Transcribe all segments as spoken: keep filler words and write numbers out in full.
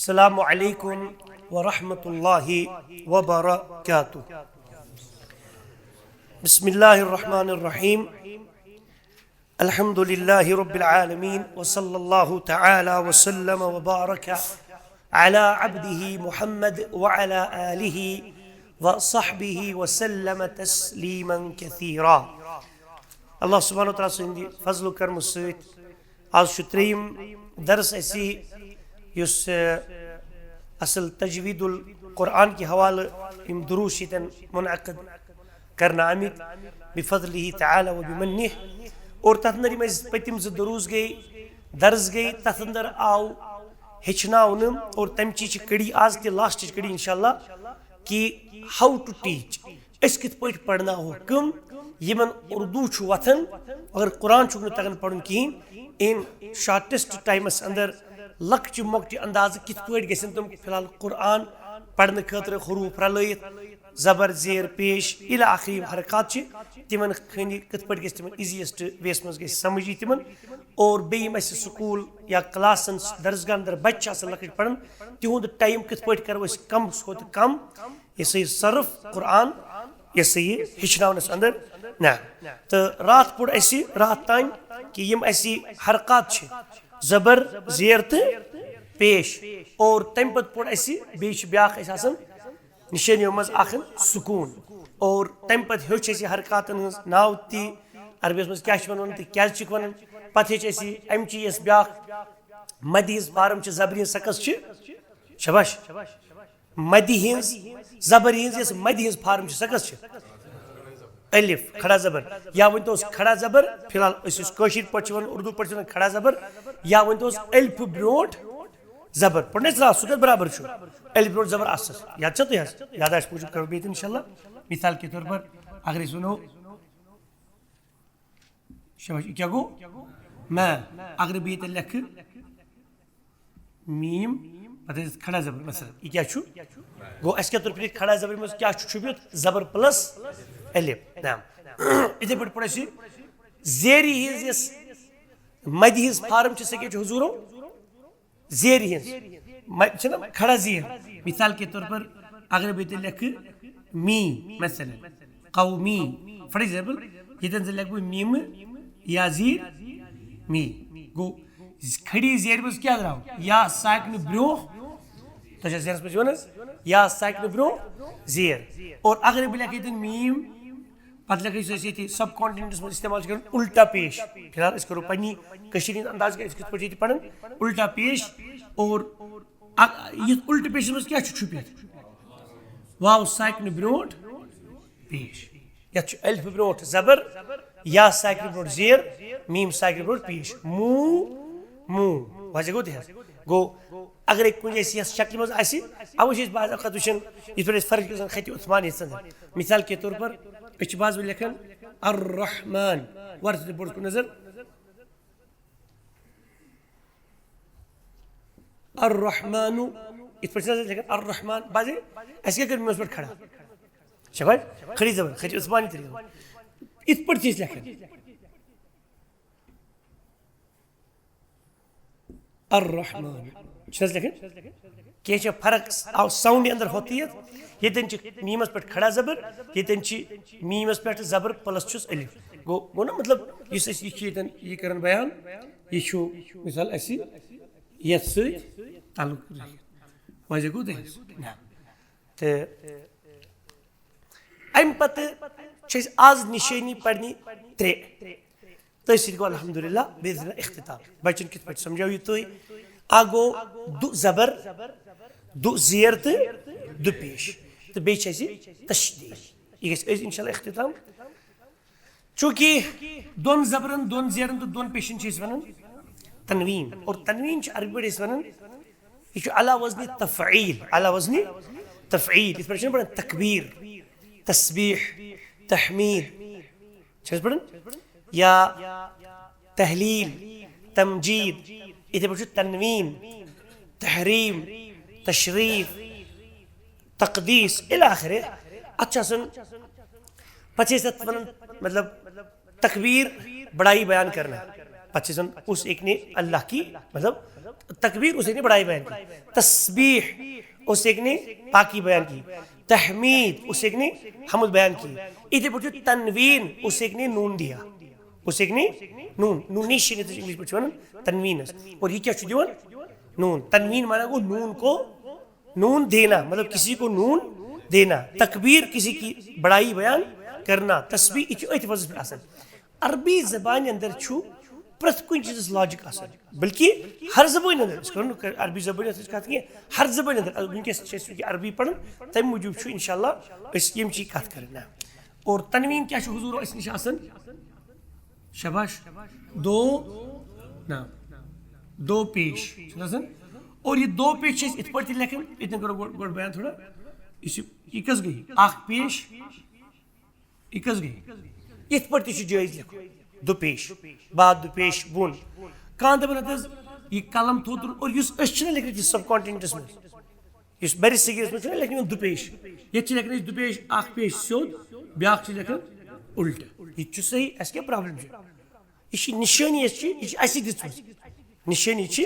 السلام عليكم ورحمة الله وبركاته. بسم الله الرحمن الرحيم. الحمد لله رب العالمين، وصلى الله تعالى وسلم وبارك على عبده محمد وعلى آله وصحبه وسلم تسليما كثيرا. اللہ سبحانہ و تعالیٰ سٕنٛدِ فضل و کرمہٕ سۭتۍ آز چھُ ترٛیٚیِم درس اَسہِ، یُس، آ، اصل تجوید القرآن کہِ حوالہٕ یِم دروس چھِ ییٚتٮ۪ن منعقد کرنہٕ آمٕتۍ بفضلہ تعالیٰ و بمنہ۔ اور تَتھ اندر یِم اَسہِ پٔتِم زٕ دروس گٔے، درس گٔے، تَتھ اندر آو ہیٚچھناونہٕ، اور تَمہِ چی چھِ کڑی آز تہِ، لاسٹٕچ کڑی انشاءاللہ، کہ how to teach، أسۍ کِتھ پٲٹھۍ پرناوہوکھ کٕم یِمن اردو چھُ وۄتھان، مگر قرآن چھُکھ نہٕ تگان پرُن کِہیٖنۍ۔ In shortest timeس اندر، لۄکچہِ مۄکچہِ اندازٕ کِتھ پٲٹھۍ گژھن تِم فی الحال قرآن پرنہٕ خٲطرٕ حروٗف رلٲیِتھ، زبر، زیر، پیش الی آخری یِم حرکات چھِ، تِمن خٲنی کِتھ پٲٹھۍ گژھِ تِمن easiest way یس منٛز گژھِ سمجھ یی تِمن۔ اور بیٚیہِ یِم اَسہِ سکوٗل یا کلاسن، درسگاہن اندر بچہِ چھِ آسان لۄکٕٹۍ پران، تِہُنٛد ٹایم کِتھ پٲٹھۍ کرو أسۍ کم کھۄتہٕ کم، یہِ سا یہِ صرف قرآن، یہِ سا یہِ ہیٚچھناونس اندر۔ نہ، تہٕ راتھ پوٚر اَسہِ راتھ تام کہ یِم اَسہِ حرکات چھِ، زبر، زیر تہٕ پیش، اور تَمہِ پتہٕ پوٚر اَسہِ بیٚیہِ چھِ بیٛاکھ اَسہِ آسان نِشٲنیو منٛز اکھ سکوٗن، اور تَمہِ پتہٕ ہیوٚچھ اَسہِ یہِ حرکاتن ہٕنٛز ناو تہِ، عربیس منٛز کیٛاہ چھِ وَنان تہٕ کیٛازِ چھِکھ وَنان۔ پتہٕ ہیٚچھ اَسہِ یہِ اَمہِ چی یۄس بیٛاکھ مدِ ہٕنٛز فارم چھِ، زبرِ ہٕنٛز سۄ کۄس چھِ؟ شاباش۔ مدِ ہٕنٛز، زبرِ ہٕنٛز یۄس مدِ ہٕنٛز فارم چھِ، سۄ کۄس چھِ؟ الف، کھڑا زبر۔ یا ؤنۍ توس کھڑا زبر، فی الحال أسۍ یُس کٲشِر پٲٹھۍ چھِ وَنان، اردو پٲٹھۍ چھِ وَنان کھڑا زبر، یا ؤنۍ توس الف برونٛٹھ زبر۔ پَرُن اَسہِ راتھ، سُہ کَتھ برابر چھُ؟ الف برونٛٹھ زبر اَصٕل۔ یاد چھا تۄہہِ حظ؟ یاداشت موٗجوٗب کَرو بیٚیہِ تہِ انشاءاللہ۔ مثال کے طور پر اگر أسۍ وَنو، شاباش، یہِ کیٛاہ گوٚو؟ میں۔ اگر بہٕ ییٚتٮ۪ن لیکھٕ میٖم، پتہٕ ٲسۍ کھڑا زبر، مثلاً، یہِ کیٛاہ چھُ؟ گوٚو، اَسہِ کیٛاہ توٚر فِکرِ؟ کھڑا زبر منٛز کیٛاہ چھُ چھُپِتھ؟ زبر پلس الف۔ نعم۔ یِتھَے پٲٹھۍ پوٚر اَسہِ زیرِ ہِنٛز یۄس مدِ ہِنٛز فارم چھِ، سۄ کیٛاہ چھِ حضوٗرو؟ زیرِ ہِنٛز۔ مَ-، چھِنہ کھڑا زیر۔ مثال کے طور پر، اگر بہٕ ییٚتہِ لیکھٕ می، مثلاً، قومی، for example، ییٚتٮ۪ن زَن لیکھٕ بہٕ میٖمہٕ یا زیٖر، می۔ گوٚو، کھڑی زیرِ منٛز کیٛاہ درٛاو؟ یا ساکنہٕ برٛونٛہہ، تۄہہِ چھا ذہنَس منٛز یِوان حظ؟ یا ساکنہٕ برٛونٛہہ زیر۔ اور اگر بہٕ لیکھٕ ییٚتٮ۪ن میٖم، پتہٕ لیکھو أسۍ ییٚتہِ سب کانٹیننٹس منٛز استعمال چھِ کران الٹا پیش۔ فی الحال أسۍ کرو پننی کٔشیٖرِ ہُنٛد انداز کہِ أسۍ کِتھ پٲٹھۍ چھِ ییٚتہِ پران الٹا پیش۔ اور اَ-، یَتھ الٹہٕ پیشَس منٛز کیٛاہ چھُ چھُپِتھ؟ واو ساکنہٕ برونٛٹھ پیش۔ یَتھ چھُ الف برونٛٹھ زبر، یا ساکنہٕ برونٛٹھ زیر، میٖم ساکنہٕ برونٛٹھ پیش۔ مو، مو۔ واضح گوٚو تہِ حظ؟ گوٚو اگرے کُنہِ جایہِ یَتھ شکلہِ منٛز آسہِ، اَوَے چھِ أسۍ بعض اوقات وٕچھان، یِتھ پٲٹھۍ أسۍ فرض کٔرِو زَن خطِ عثمانیَس منٛز۔ مثال کے طور پر، أسۍ چھِ بعض وقت لیکھان الرحمن، ورث تہِ بوٚڑ کُن نظر۔ الرحمن، یِتھ پٲٹھۍ چھِ نظر لیکھان الرحمن، بعض اَسہِ کیٛاہ کٔر مےٚ اوس پٮ۪ٹھ کھڑا؟ چھا بھائی؟ کھڑی زبر، خطِ عثمانی طریٖقہٕ۔ یِتھ پٲٹھۍ چھِ أسۍ لیکھان۔ الرحمن۔ چھِ حظ لیکھٕنۍ؟ کینٛہہ چھےٚ فرق، آو ساوُنٛڈ اندر ہوتی ہے۔ ییٚتٮ۪ن چھِ میٖمَس پٮ۪ٹھ کھڑا زبر، ییٚتٮ۪ن چھِ میٖمَس پٮ۪ٹھ زبر پلس چھُس الف۔ گوٚو، گوٚو نا مطلب، یُس أسۍ یہِ چھِ ییٚتٮ۪ن یہِ کران بیان، یہِ چھُ مثال اَسہِ یَتھ سۭتۍ تعلق رٔکھِتھ۔ واضح گوٚو تۄہہِ؟ نہ۔ تہٕ اَمہِ پتہٕ چھِ أسۍ آز نِشٲنی پرنہِ ترٛےٚ۔ تٔتھۍ سۭتۍ گوٚو الحمدللہ بإذن اللہ اختتام۔ بچن کِتھ پٲٹھۍ سمجھٲوِو تُہۍ؟ اکھ گوٚو دُ زبر، دُ زیر تہٕ دُ پیش۔ تہٕ بیٚیہِ چھِ اَسہِ تشدید۔ یہِ گژھِ أزۍ انشاءاللہ اختتام۔ چونکہ دۄن زبرن، دۄن زیرن تہٕ دۄن پیشن چھِ أسۍ وَنان تنوین۔ اور تنوین چھِ عربی پٲٹھۍ أسۍ وَنان، یہِ چھُ علی وزن تفعیل، علی وزن تفعیل۔ یِتھ پٲٹھۍ چھِنہٕ پَران تکبیر، تسبیح، تحمید۔ چھِ حظ پَران؟ یا تحلیل، تمجید، یِتھَے پٲٹھۍ چھُ تنوین، تحریم، تشریف، تقدیس الی آخرہ۔ اَتھ چھِ آسان، پَتہٕ چھِ أسۍ تَتھ وَنان، مطلب، تکبیر، بڑائی بیان کرنا۔ پتہٕ چھِ زن اس ایک نے اللہ کی، مطلب، تکبیر اس ایک نے بڑائی بیان کی، تسبیح اس ایک نے پاکی بیان کی، تحمید اس ایک نے حمد بیان کی۔ اتھے پٲٹھۍ چھُ تنوین، اس ایک نے نون دیا، اس ایک نے نون، نون نشین یتھ انگلش پٲٹھۍ چھِ ونان تنوینس۔ اور یہ کیا چھُ دِوان؟ نون۔ تنوین مانا گوٚو نون کو نون دینا، مطلب کسی کو نون دینا۔ تکبیر کسی کی بڑائی بیان کرنا۔ تسبیح، یہِ چھُ أتھۍ وزنس پٮ۪ٹھ آسان۔ عربی زبانہِ اندر چھُ پرٛٮ۪تھ کُنہِ چیٖزس لاجک آسان، بلکہِ ہر زبٲنۍ اندر، أسۍ کرو نہٕ عربی زبٲنۍ ہٕنٛز کتھ کینٛہہ، ہر زبٲنۍ اندر، وٕنکیٚس چھِ أسۍ وٕنکیٚن عربی پران، تمہِ موٗجوٗب چھُ انشاءاللہ أسۍ یِم چیٖز کتھ کرٕنۍ۔ نہ، اور تنوین کیٛاہ چھُ حضور اَسہِ نِش آسان؟ شاباش۔ دو، نہ، دو پیش چھُنہٕ آسان؟ اور یہِ دو پیش چھِ أسۍ یِتھ پٲٹھۍ تہِ لیکھان، ییٚتٮ۪ن کرو گۄڈٕ، گۄڈٕ بیان تھوڑا۔ یہِ چھِ، یہِ کٔژ گٔے؟ اکھ پیش، یہِ کٔژ گٔے؟ یِتھ پٲٹھۍ تہِ چھُ جٲیز لیکھُن۔ دُپیش، بعد دُپیش بۄن۔ کانٛہہ دَپان، ہَتہٕ حظ، یہِ قلم تھوٚد تُلُن، اور یُس أسۍ چھِنہ لیکھان یہِ سب کانٹیننٹس منٛز، یُس بَرِ صغیٖرَس منٛز چھُنہ لیکھنہٕ یِوان دُپیش، ییٚتہِ چھِ لیکھان أسۍ دُپیش، اکھ پیش سیوٚد، بیٛاکھ چھِ لیکھان اُلٹہٕ۔ یہِ تہِ چھُ صحیح، اَسہِ کیٛاہ پرابلم چھِ؟ یہِ چھِ نِشٲنی، اَسہِ چھِ، یہِ چھِ اَسہِ دِژمٕژ۔ نِشٲنی چھِ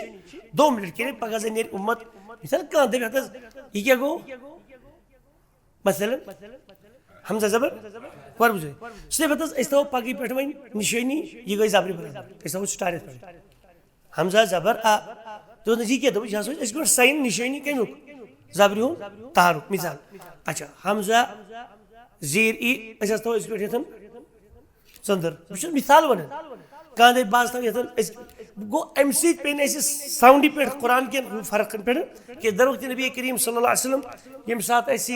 دو منٹ کٔرِتھ، پگاہ زَن نیرِ اُمت، مثال کانٛہہ دَپہِ، ہَتہٕ حظ، یہِ کیٛاہ گوٚو؟ مثلاً، حمزہ زبر، ور بُزٲے۔ سُہ دَپہِ، ہَتہٕ حظ، أسۍ تھاوو پگہٕے پٮ۪ٹھ وۄنۍ نِشٲنی، یہِ گٔے زبرِ برابر۔ أسۍ تھاوو سٹار یَتھ پٮ۪ٹھ۔ حمزہ زبر آ۔ دوٚپنَس، یہِ کیٛاہ؟ دوٚپُس، یہِ ہسا چھُ اَسہِ گۄڈٕ ساین نِشٲنی کَمیُک؟ زبرِ ہُنٛد تحرک۔ مثال، اچھا، حمزہ زیر ای، أسۍ حظ تھاوو أسۍ پٮ۪ٹھ یَتھ ژٔنٛدٕر۔ بہٕ چھُس مثال وَنان۔ کانٛہہ دَپہِ، بہٕ حظ تھاوٕ یَتھ، أسۍ، گوٚو، اَمہِ سۭتۍ پیٚیہِ نہٕ اَسہِ ساوُنٛڈِ پٮ۪ٹھ، قرآن کٮ۪ن فرقن پٮ۪ٹھ کینٛہہ۔ دَپُکھ تہِ نبی کریم صلی اللہ علیہ وسلم، ییٚمہِ ساتہٕ اَسہِ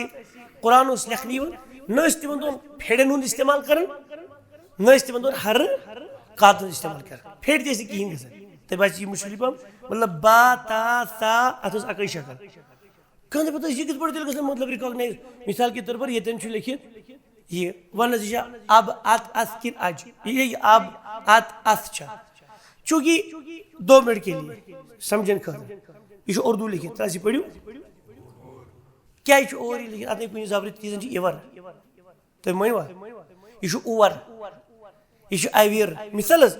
قرآن اوس لیکھنہٕ یِوان، نہ ٲسۍ تِمن دۄہن پھیڑن ہُنٛد استعمال کران، نہ ٲسۍ تِمن دۄہن حرکاتن ہُنٛد استعمال کران۔ پھیڑ تہِ ٲسۍ نہٕ کِہینۍ گژھان۔ تۄہہِ باسہِ یہِ مُشکِل پہم؟ مطلب، با، تا، ثا، اَتھ اوس اَکٕے شکل۔ کانٛہہ دَپہِ، یہِ کِتھ پٲٹھۍ تیٚلہِ گژھِ مطلب recognize؟ مثال کے طور پر ییٚتٮ۪ن چھُ لیکھِتھ یہِ، وَن حظ، یہِ چھا اب، ات، اَتھ کِنہٕ اَج؟ یہِ اب، ات، اَتھ چھا؟ چونکہ دو منٹ کے لیے سمجھن خٲطرٕ۔ یہِ چھُ اردو لیکھِتھ، تَس یہِ پٔرِو۔ کیٛازِ چھُ اور یہِ لیکھِتھ؟ اَتھ نَے کُنہِ زبرِ تہِ، یہِ زَن چھُ اِور۔ تُہۍ مٲنِوا؟ یہِ چھُ اوور۔ یہِ چھُ اویر۔ مثال حظ،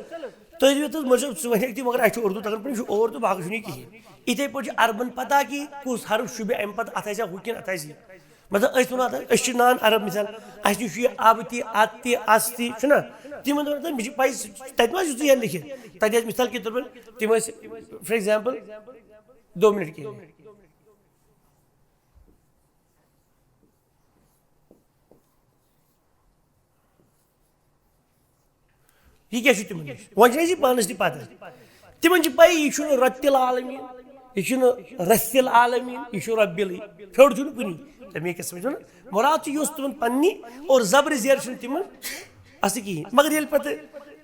تُہۍ دِیِو تُہۍ مطلب، ژٕ وَنکھ تہِ، مگر اَسہِ چھُ اردو تَگان پَرُن، یہِ چھُ اور تہٕ باقٕے چھُنہٕ یہِ کِہیٖنۍ۔ یِتھَے پٲٹھۍ چھُ عربَن پَتہ کہِ کُس حرف شوٗبہِ اَمہِ پَتہٕ، اَتھ آسہِ ہا ہُہ کِنہٕ اَتھ آسہِ یہِ۔ مطلب، أسۍ وَنو اَتھ، أسۍ چھِ نان عرب، مثال، اَسہِ نِش چھُ یہِ اب تہِ، اَت تہِ، اَس تہِ، چھُنہ؟ تِمَن دَپان، مےٚ چھِ پَے، تَتہِ ما آسہِ یُتھُے یَتھ لیکھِتھ؟ تَتہِ آسہِ مثال کے طور پر، تِم ٲسۍ، for example، دو منٹ کے لیے۔ یہِ کیٛاہ چھُ تِمن نِش؟ وۄنۍ چھِنہٕ اَسہِ یہِ پانَس تہِ پَتہ۔ تِمن چھِ پَے، یہِ چھُنہٕ رۄتِل عالمیٖن، یہِ چھُنہٕ رسِل عالمیٖن، یہِ چھُ رۄبِلٕے۔ پھیوٚر چھُنہٕ کُنی۔ تَمے قٕسمٕچ چھُنہٕ۔ مُراد چھُ یہِ اوس تِمن پننی، اور زبرِ زیر چھُنہٕ تِمن اَصٕل کِہیٖنۍ۔ مگر ییٚلہِ پَتہٕ،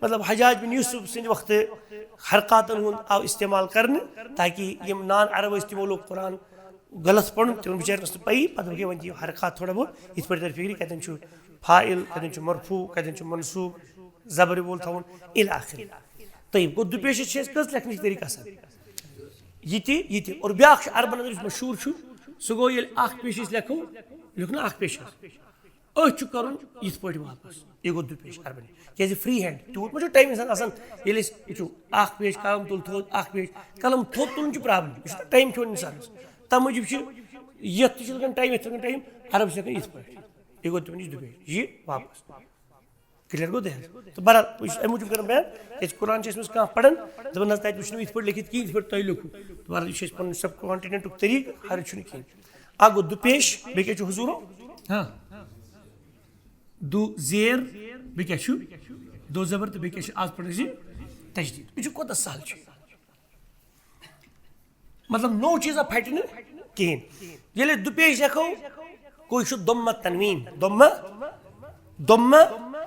مطلب، حجاج بن یوسف سٕنٛدِ وقتہٕ حرکاتن ہُنٛد آو استعمال کرنہٕ، تاکہِ یِم نان عرب ٲسۍ، تِمو لوگ قرآن غلط پرُن، تِمن بِچارٮ۪ن ٲس نہٕ پَیی۔ پَتہٕ گٔے وۄنۍ یہِ حرکات تھوڑا بہت، یِتھ پٲٹھۍ تَرِ فِکرِ، کَتٮ۪ن چھُ فاعل، کَتٮ۪ن چھُ مرفوع، کَتٮ۪ن چھُ منصوب، زبر وول تھاوُن، الی آخر۔ طیب، گوٚو، دُپیشَس چھِ اَسہِ کٔژ لیکھنٕکۍ طریٖقہٕ آسان؟ یہِ تہِ، یہِ تہِ۔ اور بیٛاکھ چھُ عربَن اندر یُس مشہوٗر چھُ، سُہ گوٚو ییٚلہِ اکھ پیش أسۍ لیکھو، لیکھو نہ اکھ پیش حظ۔ أتھۍ چھُ کَرُن یِتھ پٲٹھۍ واپَس۔ یہِ گوٚو دُپیش عربَن۔ کیٛازِ free hand، تیوٗت ما چھُ ٹایم اِنسان آسان، ییٚلہِ أسۍ وٕچھو اکھ پیش، قلم تُل تھوٚد، اکھ پیش، قلم تھوٚد تُلُن چھُ پرابلم، یہِ چھُ ٹایم کھٮ۪وان اِنسانَس۔ تَمہِ موٗجوٗب چھُ یَتھ تہِ چھُ لَگان ٹایم، یَتھ چھُ لَگان ٹایم، عرب چھِ ہٮ۪کان یِتھ پٲٹھۍ۔ یہِ گوٚو تِمَن نِش دُپیش، یہِ واپَس۔ کلیئر گوٚو تۄہہِ حظ؟ تہٕ بہرحال، بہٕ چھُس اَمہِ موٗجوٗب کران بیان، کیٛازِ قرآن چھِ اَسہِ منٛز کانٛہہ پَران، دَپان، نہ حظ، تَتہِ چھُنہٕ یِتھ پٲٹھۍ لیکھِتھ کِہیٖنۍ، یِتھ پٲٹھۍ تۄہہِ لیوٚکھوٕ۔ تہٕ بہرحال، یہِ چھُ اَسہِ پَنُن سب کانٹیننٹُک طریٖقہٕ، حرج چھُنہٕ کِہیٖنۍ۔ اَکھ گوٚو دُپیش، بیٚیہِ کیٛاہ چھُ حضوٗرو؟ ہاں۔ دُ زیر، بیٚیہِ کیٛاہ چھُ؟ دو زبر تہٕ بیٚیہِ کیٛاہ چھُ؟ آز پَرو أسۍ یہِ تجدیٖد۔ یہِ چھُ کوٗتاہ سہل چھُ یہِ۔ مطلب، نوٚو چیٖزا پھٹہِ نہٕ کِہیٖنۍ۔ ییٚلہِ أسۍ دُپیش لیکھو، گوٚو یہِ چھُ ضمہ تنوین، ضمہ، ضمہ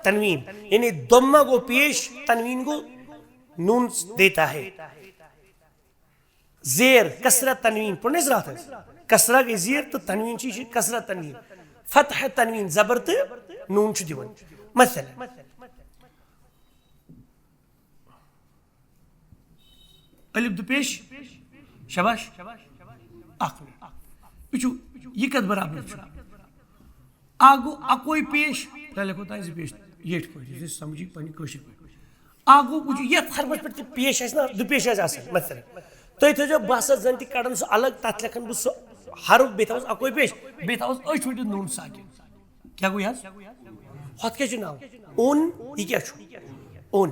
تنوین۔ یعنی ضمہ گوٚو پیش، تنوین گوٚو نون دیتا ہے۔ زیر، کسرہ تنوین، پوٚر نہ اَسہِ راتھ حظ؟ کسرہ گٔے زیر تہٕ تنوین چھِ، یہِ چھِ کسرہ تنوین۔ فتح تنوین، زبر تہٕ نون چھُ دِوان۔ مثلاً، الف دُپیش، شاباش، اکھ منٹ۔ وٕچھِو، یہِ کَتھ برابر چھُ؟ اکھ گوٚو اَکوے پیش، تۄہہِ لیکھو تۄہہِ زٕ پیش، ییٚٹھۍ پٲٹھۍ، یُس أسۍ سَمجھی پنٛنہِ کٲشِر پٲٹھۍ۔ اکھ گوٚو، وٕچھِو، یتھ حرفس پٮ۪ٹھ تہِ پیش آسہِ نا، دُپیش آسہِ آسان، مثلاً، تُہۍ تھٲیزیو بہٕ ہسا زن تہِ کڑان سُہ الگ، تتھ لیکھن بہٕ سُہ حرف، بیٚیہِ تھاوس اکوے پیش، بیٚیہِ تھاوس أچھ وٕٹِتھ نوٗن ساکن۔ کیٛاہ گوٚو یہِ حظ؟ ہۄتھ کیٛاہ چھُ ناو؟ اوٚن۔ یہِ کیٛاہ چھُ؟ اوٚن۔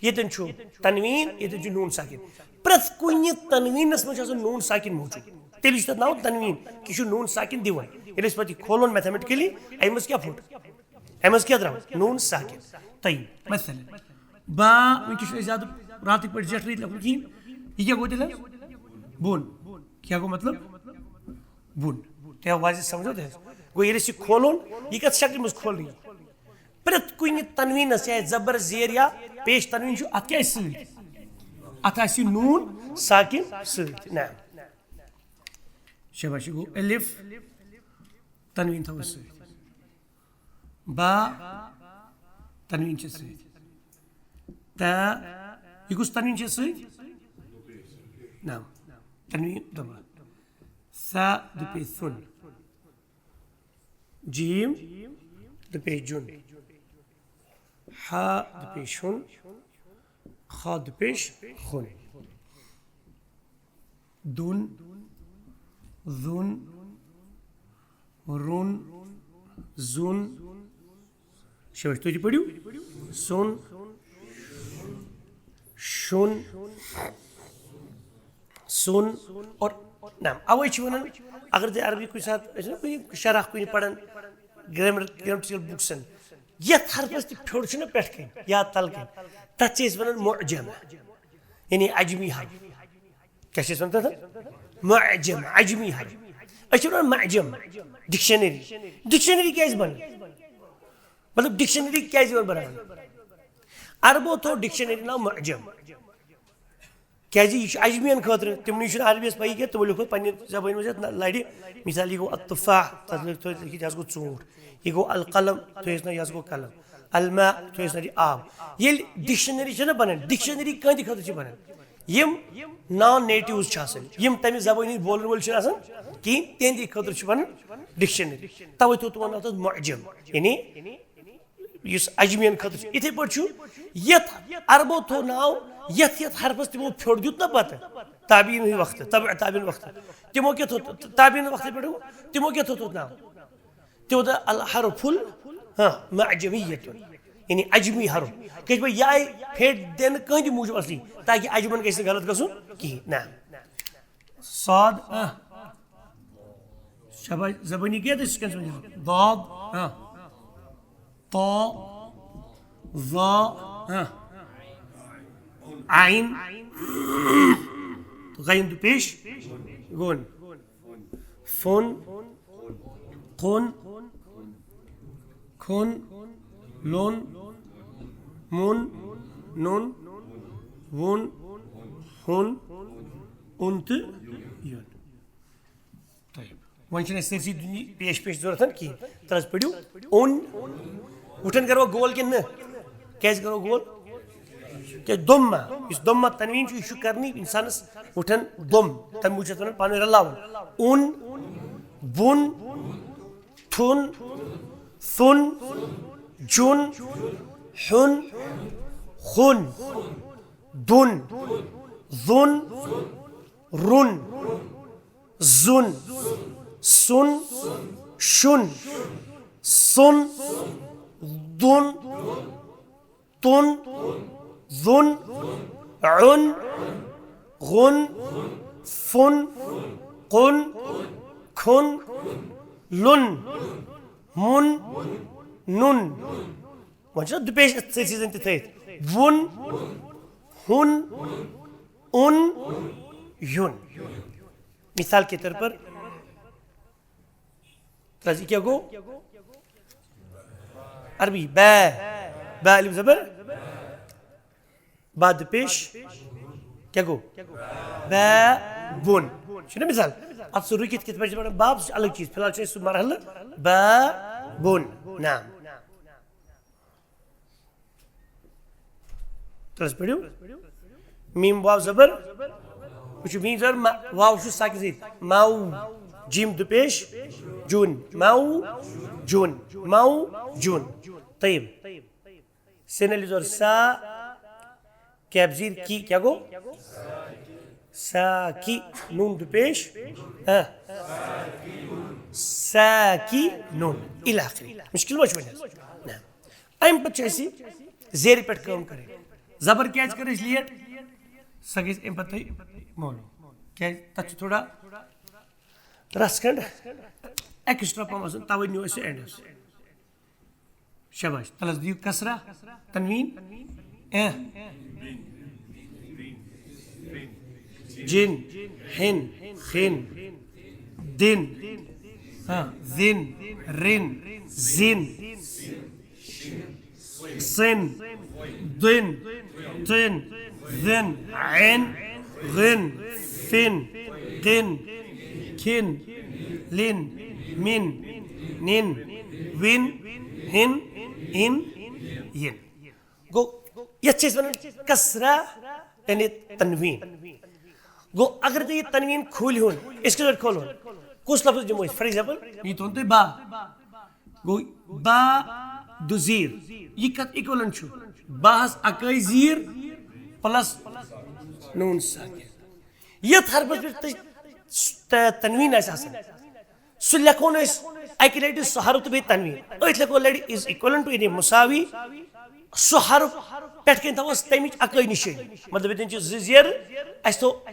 ییٚتٮ۪ن چھُ تنویٖن، ییٚتٮ۪ن چھُ نوٗن ساکن۔ پرٛٮ۪تھ کُنہِ تنویٖنس منٛز چھُ آسان نوٗن ساکن موٗجوٗد۔ تیٚلہِ چھُ تتھ ناو تنویٖن، کہِ یہِ چھُ نوٗن ساکن دِوان۔ ییٚلہِ أسۍ پتہٕ یہِ کھولون میتھمیٹکلی، امہِ منٛز کیٛاہ پھوٚٹ؟ امہِ منٛز کیٛاہ درٛاو؟ نوٗن ساکن۔ طیب۔ مثلاً، با، وٕنکیٚس چھُنہٕ أسۍ زیادٕ راتٕکۍ پٲٹھۍ زیٹھرٲوِتھ لیکھُن کِہیٖنۍ۔ یہِ کیٛاہ گوٚو تیٚلہِ حظ؟ بوٚن۔ کیٛاہ گوٚو مطلب؟ بوٚن۔ تۄہہِ آو واضح سمجھ حظ؟ گوٚو ییٚلہِ أسۍ یہِ کھولون، یہِ کتھ شکلہِ منٛز کھولنہٕ یی؟ پرٛٮ۪تھ کُنہِ تنویٖنس، چاہے زبر زیر یا پیش تنویٖن چھُ، اتھ کیٛاہ آسہِ سۭتۍ؟ اتھ آسہِ یہِ نوٗن ساکن سۭتۍ۔ نہ۔ شاباش، یہِ گوٚو الف، تنویٖن تھاوو سۭتۍ۔ با، تنویٖن چھِ سۭتۍ۔ تا، یہِ کُس تنویٖن چھِ سۭتۍ؟ نہ۔ تنویٖن دبا۔ سا دُپے سُن۔ جیم دُپے جُن۔ ہا دُپے شُن۔ خا دُپیش خُن۔ دُن، زُن، رُن، زُن۔ شاباش، تُہۍ تہِ پٔرِو۔ سُن، شُن، سُن۔ اور نعم، اوے چھِ ونان، اگر تُہۍ عربی کُنہِ ساتہٕ ٲسِو نا کُنہِ شرح کُنہِ پران، گرامر، گرامٹیکل بُکسن، یتھ حرفس تہِ پھیوٚر چھُنہ پٮ۪ٹھ کنہِ یا تل کنہِ، تتھ چھِ أسۍ ونان معجم، یعنی عجمی حرف۔ کیٛاہ چھِ أسۍ ونان تتھ؟ معجم، عجمی حرف۔ أسۍ چھِ ونان معجم، ڈکشنری۔ ڈکشنری کیٛازِ بنان؟ مطلب، ڈکشنری کیٛازِ یِوان بناونہٕ؟ عربو تھوٚو ڈکشنری ناو معجم۔ کیٛازِ یہِ چھُ عجمین خٲطرٕ، تِمنٕے چھُنہٕ عربیس پَیی کینٛہہ، تِمو لیوٚکھ پتہٕ پننہِ زبٲنۍ منٛز یتھ نہ-، لڑِ۔ مثال، یہِ گوٚو التفاح، تتھ لیوٚکھ، تتھ لیوٚکھ، یہِ حظ گوٚو ژوٗنٛٹھ۔ یہِ گوٚو القلم، تُہۍ ٲسۍ نہ، یہِ حظ گوٚو قلم۔ الماء، تُہۍ ٲسۍ نہ، یہِ آب۔ ییٚلہِ ڈکشنری چھےٚ نہ بنان، ڈکشنری کٕہٕنٛدِ خٲطرٕ چھِ بنان؟ یِم نان نیٹیوز چھِ آسان، یِم تمہِ زبٲنۍ ہٕنٛدۍ بولن وٲلۍ چھِنہٕ آسان کِہیٖنۍ، تِہنٛدِ خٲطرٕ چھِ بنان ڈکشنری۔ توے تھوٚو تِمو ناو تتھ معجم، یعنی یُس عجمین خٲطرٕ چھُ۔ یِتھے پٲٹھۍ چھُ یتھ عربو تھوٚو ناو، یتھ یتھ حرفس تِمو پھیوٚر دیُت نہ پتہٕ تابعین ہٕنٛدِ وقتہٕ، تبع تابعین وقتہٕ، تِمو کیٛاہ تھوٚو؟ تابعین وقتہٕ پٮ۪ٹھ تِمو کیٛاہ تھوٚو تتھ ناو؟ تِمو دوٚپ الحرف ال-، ہاں، معجمیت، یعنی عجمی حرف۔ کیٛازِ بہٕ یہِ آیہِ پھیٹ دِنہٕ کٕہٕنٛدِ موٗجوٗب اصلی، تاکہِ عجمن گژھِ نہٕ غلط گژھُن کِہیٖنۍ۔ نہ۔ صاد، آ۔ شاباش، زبٲنی کیٛاہ تہٕ سُہ کیٛاہ چھُ وَنان؟ ضاد، آ۔ طا، ظا، آ۔ عین، غین تہٕ پیش، گون۔ فُن، قُن، کھُن، لوٚن، مُن، نُن، وُن، ہُن، اُن تہٕ یُن۔ طیب۔ وۄنۍ چھِنہٕ اَسہِ سٲرسٕے دُنیا پیش پیش ضوٚرَتھ کِہیٖنۍ۔ تَلہٕ حظ پٔرِو۔ اوٚن۔ وٕٹھَن کَروا گول کِنہٕ نہٕ؟ کیٛازِ کَرو گول؟ کیٛازِ دوٚم ما؟ یُس دوٚم ما تنویٖن چھُ، یہِ چھُ کَرنٕے اِنسانَس وٕٹھَن دوٚم۔ تَمہِ موٗجوٗب چھِ اَتھ وَنان پانہٕ ؤنۍ رَلاوُن۔ اوٚن، بوٚن، تھوٚن، ژھوٚن، جوٚن، ہیوٚن، ہوٚن، دوٚن، زوٚن، روٚن، زوٚن، سوٚن، شوٚن، سوٚن، دوٚن، توٚن، زوٚن، اوٚن، غوٚن، فوٚن، قوٚن، کھوٚن، لوٚن، مُن، نوٚن۔ وۄنۍ چھُنہ دُپیش أتھۍ سۭتۍ سۭتۍ تہِ تھٲیِتھ۔ ووٚن، ہوٚن، اوٚن، یوٚن۔ مثال کے طور پر، تہٕ یہِ کیٛاہ گوٚو؟ عربی، با، با الف زبر، با دُپیش، کیٛاہ گوٚو؟ با بوٚن۔ چھُنہ مثال؟ اَتھ سُہ رُکِتھ کِتھ پٲٹھۍ چھِ پَران باب، سُہ چھُ الگ چیٖز۔ فی الحال چھُ اَسہِ سُہ مرحلہٕ با بوٚن۔ نعم۔ ترٛس پٔرِو۔ میٖم واو زبر۔ وٕچھِو، میٖم زبر ما، واو چھُ ساکن سۭتۍ۔ ماو۔ جیم دُپیش۔ جون۔ ماو۔ جون۔ ماو۔ جون۔ طیب۔ سین الف زبر سا۔ کیپ زیر کی کیا گو؟ سا کی نون دو پیش۔ ہاں۔ سا کی نون۔ الی آخری۔ مشکل ما چھُ وۄنۍ حظ؟ نہ۔ اَمہِ پتہٕ چھِ اَسہِ زیرِ پٮ۪ٹھ کٲم کَرٕنۍ۔ زبر کیٛازِ کٔر اَسہِ لیٹ؟ سۄ گژھِ اَمہِ پتہٕ تۄہہِ معلوم۔ کیٛازِ تَتھ چھُ تھوڑا رَژھ کھنٛڈ ایکسٹرا پَہم آسان، تَوَے نیوٗ اَسہِ اینڈَس۔ شاباش۔ تَلَس دِیِو کسرہ، تنویٖن، اے۔ جِن، ہِن، خِن، دِن، ہاں، زِن، رِن، زِن، سِن، دِن، تِن، زِن، عین، غِن، فِن، قِن، کِن، لِن، مِن، نِن، وِن، ہِن، اِن، یِن۔ گوٚو، یَتھ چھِ أسۍ وَنان کسرہ، یعنی تنویٖن۔ گوٚو، اگر تُہۍ یہِ تنویٖن کھوٗلہِ ہُن، أسۍ کِتھ پٲٹھۍ کھولہون؟ کُس لفظ دِمو أسۍ؟ فار ایگزامپل، یہِ تھوٚو تۄہہِ با۔ گوٚو، با دُ زیٖر۔ یہِ کَتھ ایکولنٹ چھُ؟ باہَس اَکٲے زیٖر پلس نوٗن ساکِن۔ یَتھ حرفس پٮ۪ٹھ تُہۍ س-، ت-، تنویٖن آسہِ آسان، سُہ لیکھو نہٕ أسۍ اَکہِ لٹہِ سُہ حرف تہٕ بیٚیہِ تنویٖن۔ أتھۍ لیکھو لٹہِ is equivalent to، یعنی مساوی۔ سُہ حرف پٮ۪ٹھ کَنۍ تھاوو أسۍ تَمِچ اَکٲے نِشٲنی۔ مطلب، ییٚتٮ۪ن چھِ زٕ زیرٕ، اَسہِ تھوٚو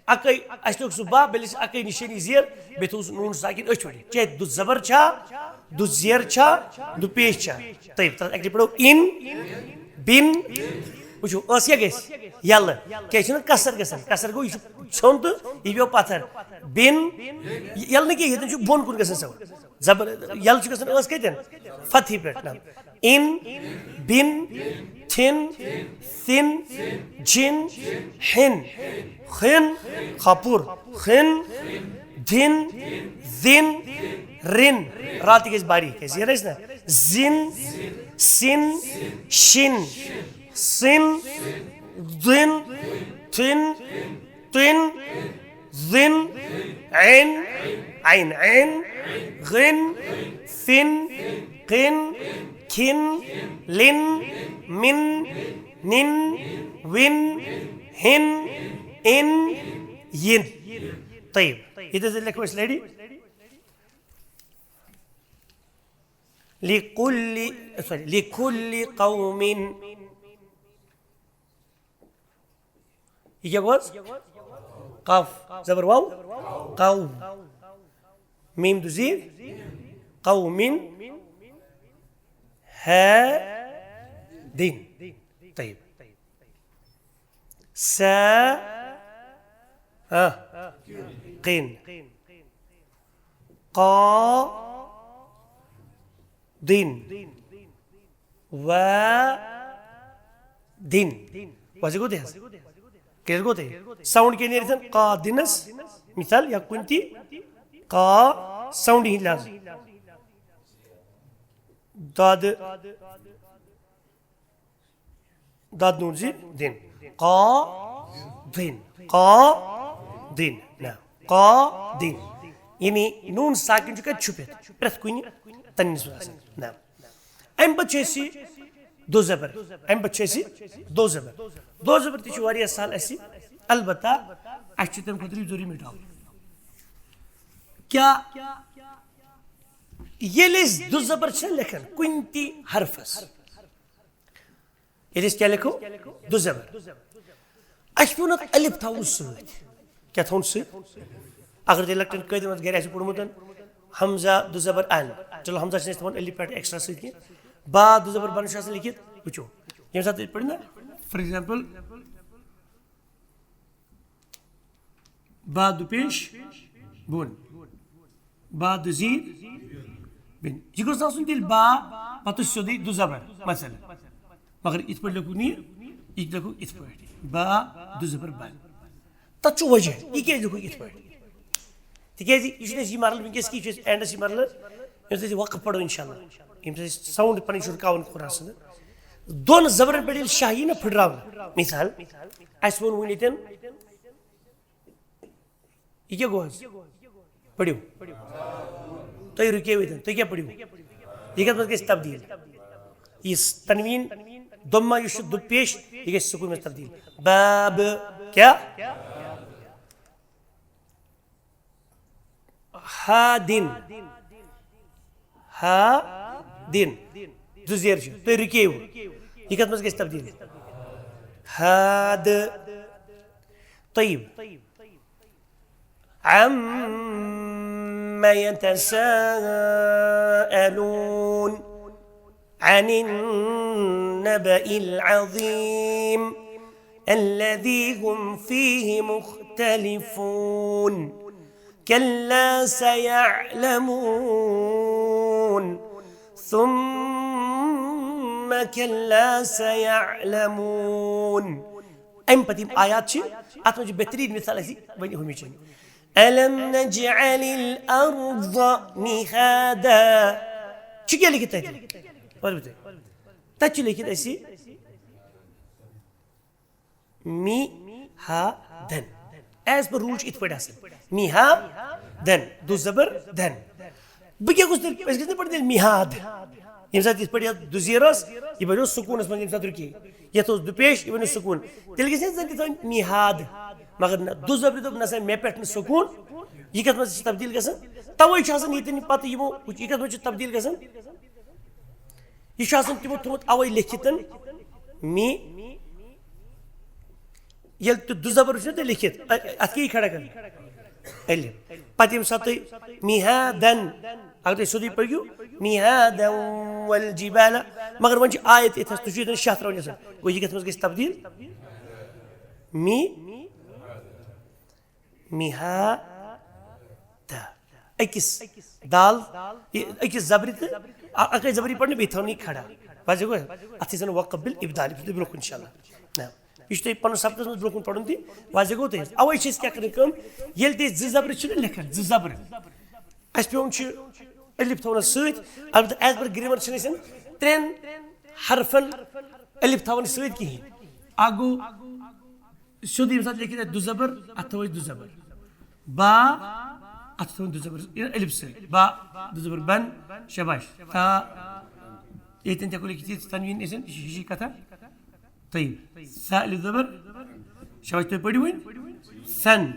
اَکٲے، اَسہِ لیوٚکھ سُہ با، بیٚیہِ لیٚکھ اَکٲے نِشٲنی زیر، بیٚیہِ تھوٚو سُہ نوٗن ساکِن أتھۍ پٮ۪ٹھ۔ چاہے دُ زبر چھا، دُ زیر چھا، دُ پیش چھا۔ طیب، تَتھ اَکہِ لٹہِ پَرو اِن، بِن۔ وٕچھِو، ٲس کیٛاہ گژھِ؟ یَلہٕ۔ کیٛازِ چھُنہٕ کسر گژھان؟ کسر گوٚو، یہِ چھُ ژھیوٚن تہٕ یہِ پیوٚو پَتھر۔ بِن، یَلہٕ نہٕ کینٛہہ، ییٚتٮ۪ن چھُ بۄن کُن گژھان سَوُن۔ زبر، یَلہٕ چھُ گژھان ٲس کَتٮ۪ن؟ فتحی پٮ۪ٹھ۔ نہ۔ اِن، بِن، تھِن، سِن، جِن، ہِن، خِن، خاپُر، خِن، دِن، زِن، رِن۔ را تہِ گژھِ باریٖک، کیٛازِ یہِ رَچہِ نہ۔ زِن، سِن، شِن، سِن، دِن، تھِن، تِن، زِن، عین، عین، عین، غِن، فِن، قِن، کِھن، لِن، مِن، نِن، وِن، ہِن، اِن، یِن۔ طیب، ییٚتہِ حظ لیکھو أسۍ لَڑِ۔ لِکُلِّ، سوری، لِکُلِّ قَوْمٍ۔ یہِ کیٛاہ گوٚو حظ؟ قَف، زبر واو، قَو۔ میٖم دُ زیٖر، قَوْمٍ۔ ہا، دِن۔ طیب۔ سا، آ، قِن۔ قا، دِن۔ و، دِن۔ وَزِ گوٚو تہِ حظ؟ کیٛازِ گوٚو تہِ؟ ساوُنٛڈ کیٛاہ نیرِ اَتھٮ۪ن؟ قا دِنَس، مثال، یا کُنہِ تہِ قا ساوُنٛڈ ہِنٛدۍ لحاظہٕ۔ دۄدٕ، دۄد نوٗن زِ دِن۔ قا دِن۔ قا دِن۔ نہ۔ قا دِن۔ یعنی نوٗن ساکِن چھُ کَتہِ چھُپِتھ؟ پرٛٮ۪تھ کُنہِ تَنویٖنَس منٛز آسان۔ نہ۔ اَمہِ پَتہٕ چھُ اَسہِ دو زبر۔ اَمہِ پَتہٕ چھُ اَسہِ دو زبر۔ دو زبر تہِ چھُ واریاہ سَہل اَسہِ۔ البتہ اَسہِ چھُ تَمہِ خٲطرٕ یہِ ضروٗری مِٹاوُن۔ کیٛاہ؟ ییٚلہِ أسۍ دو زبر چھِ لیکھان کُنہِ تہِ حرفَس، ییٚلہِ أسۍ کیٛاہ لیکھو؟ دو زبر۔ اَسہِ پیوٚو نہٕ اَتھ الف تھاوُن سۭتۍ۔ کیٛاہ تھاوُن سۭتۍ؟ اگر تُہۍ لۄکٹٮ۪ن قٲدٮ۪ن منٛز گرِ آسہِ پوٚرمُت، حمزہ دو زبر ان۔ چلو، حمزہ چھِنہٕ أسۍ تھاوان الف پٮ۪ٹھ ایکسٹرا سۭتۍ کینٛہہ۔ با دو زبر بن چھُ آسان لیکھِتھ، وٕچھو۔ ییٚمہِ ساتہٕ تُہۍ پٔرِو نہ، فار ایگزامپل، با دُ پیش بُن۔ با دُ زیٖر بِن۔ یہِ گوٚژھ نہٕ آسُن تیٚلہِ با، پَتہٕ سیوٚدُے دُ زبر، مثلاً۔ مگر یِتھ پٲٹھۍ لیکھُکھ نہٕ یہِ، یہِ تہِ لیکھُکھ یِتھ پٲٹھۍ۔ با دُ زبر بَن۔ تَتھ چھُ وجہ، یہِ کیٛازِ لیکھُکھ یِتھ پٲٹھۍ؟ تِکیٛازِ یہِ چھُنہٕ اَسہِ یہِ مرحلہٕ وٕنکیٚس کِہیٖنۍ، یہِ چھُ اَسہِ اینڈَس یہِ مرحلہٕ، ییٚمہِ سۭتۍ أسۍ وقف پَرو اِنشاء اللہ۔ ییٚمہِ سۭتۍ أسۍ ساوُنٛڈ پَنٕنۍ چھُ رُکاوان خۄدا سٕنٛدٕ۔ دۄن زبرن پٮ۪ٹھ ییٚلہِ شاہ یی نہ پھٕٹراونہٕ، مثال، اَسہِ ووٚن وٕنۍ ییٚتٮ۪ن، یہِ کیٛاہ گوٚو حظ؟ پٔرِو۔ تُہۍ رُکیو ییٚتٮ۪ن، تُہۍ کیٛاہ پٔرِو؟ یہِ کَتھ منٛز گژھِ تبدیٖل؟ یہِ س-، تنویٖن ضمہ یُس چھُ دُ پیش، یہِ گژھِ سکوٗنَس منٛز تبدیٖل۔ باب۔ کیٛاہ؟ ہادن۔ ہادن۔ دُ زیر چھُ۔ تُہۍ رُکیو۔ یہِ کَتھ منٛز گژھِ تبدیٖل؟ ہاد۔ طیب۔ عم يتساءلون عن النبأ العظيم الذي هم فيه مختلفون. كلا سيعلمون ثم كلا سيعلمون. اَمہِ پتہٕ یِم آیات چھِ، اَتھ منٛز چھِ بہتریٖن مثال اَسہِ وۄنۍ ہُمِچ۔ ألم نجعل الأرض مهادا۔ چھُ کیٛاہ لیکھِتھ تَتہِ؟ وَلہٕ بہٕ تۄہہِ۔ تَتہِ چھُ لیکھِتھ اَسہِ می ہا دن۔ As per rule چھُ یِتھ پٲٹھۍ آسان۔ می ہا دن۔ دُ زبر دن۔ بہٕ کیٛاہ گوٚژھ تیٚلہِ؟ أسۍ گژھِ نہ پَتہٕ تیٚلہِ میہاد؟ ییٚمہِ ساتہٕ یِتھ پٲٹھۍ یَتھ دُ زیر ٲس، یہِ بَنیو سکوٗنَس منٛز، ییٚمہِ ساتہٕ رُکے۔ یَتھ اوس دُ پیش، یہِ بَنیو سکوٗن۔ تیٚلہِ گژھِ نہ زَن تہِ تھاوٕنۍ میہاد۔ مگر نہ، دُ زبرِ دوٚپ، "نہ سا، مےٚ پٮ۪ٹھ نہٕ سکوٗن۔" یہِ کَتھ منٛز چھِ تبدیٖل گژھان؟ تَوَے چھُ آسان ییٚتٮ۪ن یہِ پَتہٕ یِمو، یہِ کَتھ منٛز چھُ تبدیٖل گژھان؟ یہِ چھُ آسان تِمو تھوٚمُت اَوَے لیکھِتھ، می۔ ییٚلہِ تہِ دُ زبر وٕچھِو تُہۍ لیکھِتھ، اَ-، اَتھ کیٛاہ یی کھڑا کرنہٕ؟ الف۔ پَتہٕ ییٚمہِ ساتہٕ تُہۍ میہادن، اگر تُہۍ سیوٚدُے پٔرِو، میہادن والجبال، مگر وۄنۍ چھِ آیت ییٚتہِ حظ، تُہۍ چھِو ییٚتٮ۪ن شاہ ترٛاوان یَژھان۔ گوٚو، یہِ کَتھ منٛز گژھِ تبدیٖل؟ می، میہا، تہٕ أکِس دال، یہِ أکِس زبرِ تہٕ اَ-، اَکٕے زبرِ پَرنہٕ بیٚیہِ تھاونہٕ یہِ کھڑا۔ واضح گوٚو؟ اَتھ ٲسۍ وَنان وقف بالابدال، یہِ چھُ برٛونٛہہ کُن اِنشاءاللہ۔ نہ۔ یہِ چھُ تۄہہِ پَنُن سبقَس منٛز برٛونٛہہ کُن پَرُن تہِ۔ واضح گوٚو تۄہہِ؟ اَوَے چھِ أسۍ کیٛاہ کَران کٲم؟ ییٚلہِ تہِ أسۍ زٕ زبرٕ چھِنہ لیکھان، زٕ زبرٕ، اَسہِ پٮ۪وان چھُ الف تھاوُن سۭتۍ۔ البتہ as per grammar چھِنہٕ أسۍ ترٛٮ۪ن حرفَن الف تھاوان سۭتۍ کِہیٖنۍ۔ اَکھ گوٚو سیوٚد ییٚمہِ ساتہٕ لیکھِتھ آسہِ دُ زبر، اَتھ تھاوو أسۍ دُ زبر۔ با، اَتھ تھاوو دُ زبر، یہِ الف سۭتۍ۔ با، دُ زبر بن، شاباش۔ تا، ییٚتٮ۪ن تہِ ہٮ۪کو لیکھِتھ یہِ تنویٖن ٲسِن، یہِ چھِ ہِشی کَتھا۔ طیب۔ سا الف زبر، شاباش، تُہۍ پٔرِو وۄنۍ۔ سن۔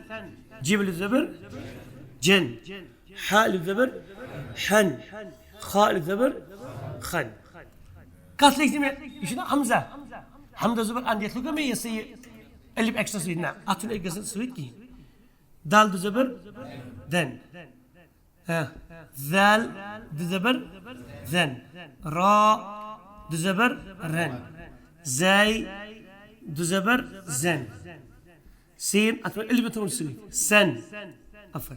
جیم الف زبر، جن۔ ہا الف زبر، ہن۔ خا الف زبر، خن۔ کَتھ لیکھِ مےٚ؟ یہِ چھُنہ حمزہ۔ حمزہ زبر اَن، یَتھ لیوٚکھا مےٚ یہِ سا یہِ الف extra سۭتۍ؟ نہ، اَتھ چھُنہٕ أکۍ گژھان سۭتۍ کِہیٖنۍ۔ دال دُ زبر دن۔ ہاں۔ زال دُ زبر زن۔ را دُ زبر رن۔ زاے دُ زبر زن۔ سین اَتھ پٮ۪ٹھ الف تھوٚوُن سۭتۍ۔ سن۔ افر۔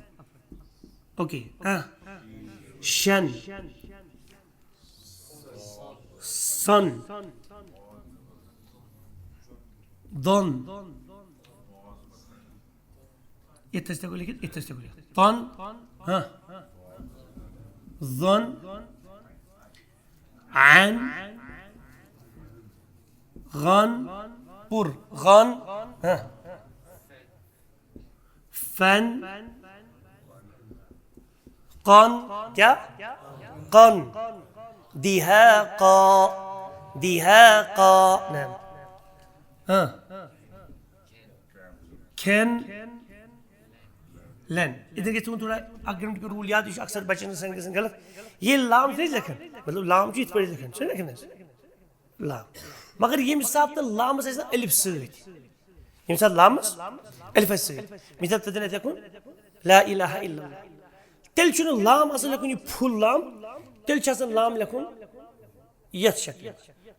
اوکے۔ ہاں۔ شن۔ سن۔ دن۔ یِتھ ٲسۍ تہِ لیکھِتھ، یِتھ ٲسۍ تہِ لیکھِتھ۔ تن۔ ہاں۔ زن۔ عن۔ غن۔ پر۔ غن۔ ہاں۔ فن۔ قن۔ کیٛاہ؟ قن۔ دِہاقا۔ دِہاقا۔ نعم۔ ہاں۔ کھٮ۪ن۔ لٮ۪ن۔ یِتھَے کٔنۍ تھوٚوُن تھوڑا اَکھ گرٛامَر کیُتھ rule یاد، یہِ چھُ اکثر بَچَن ہٕنٛز سنٛگتَن گژھان غلط۔ ییٚلہِ لام چھِ أسۍ لیکھان، مطلب لام چھُ یِتھ پٲٹھۍ لیکھان، چھُنہ لیکھان أسۍ؟ لام۔ مگر ییٚمہِ ساتہٕ نہٕ لامَس آسہِ نہ الف سۭتۍ، ییٚمہِ ساتہٕ لامَس الف آسہِ سۭتۍ، مثال تَتٮ۪ن آسہِ لیکھُن لا الہ الا اللہ، تیٚلہِ چھُنہٕ لام آسان لیکھُن یہِ full لام، تیٚلہِ چھُ آسان لام لیکھُن یَتھ شکلہِ۔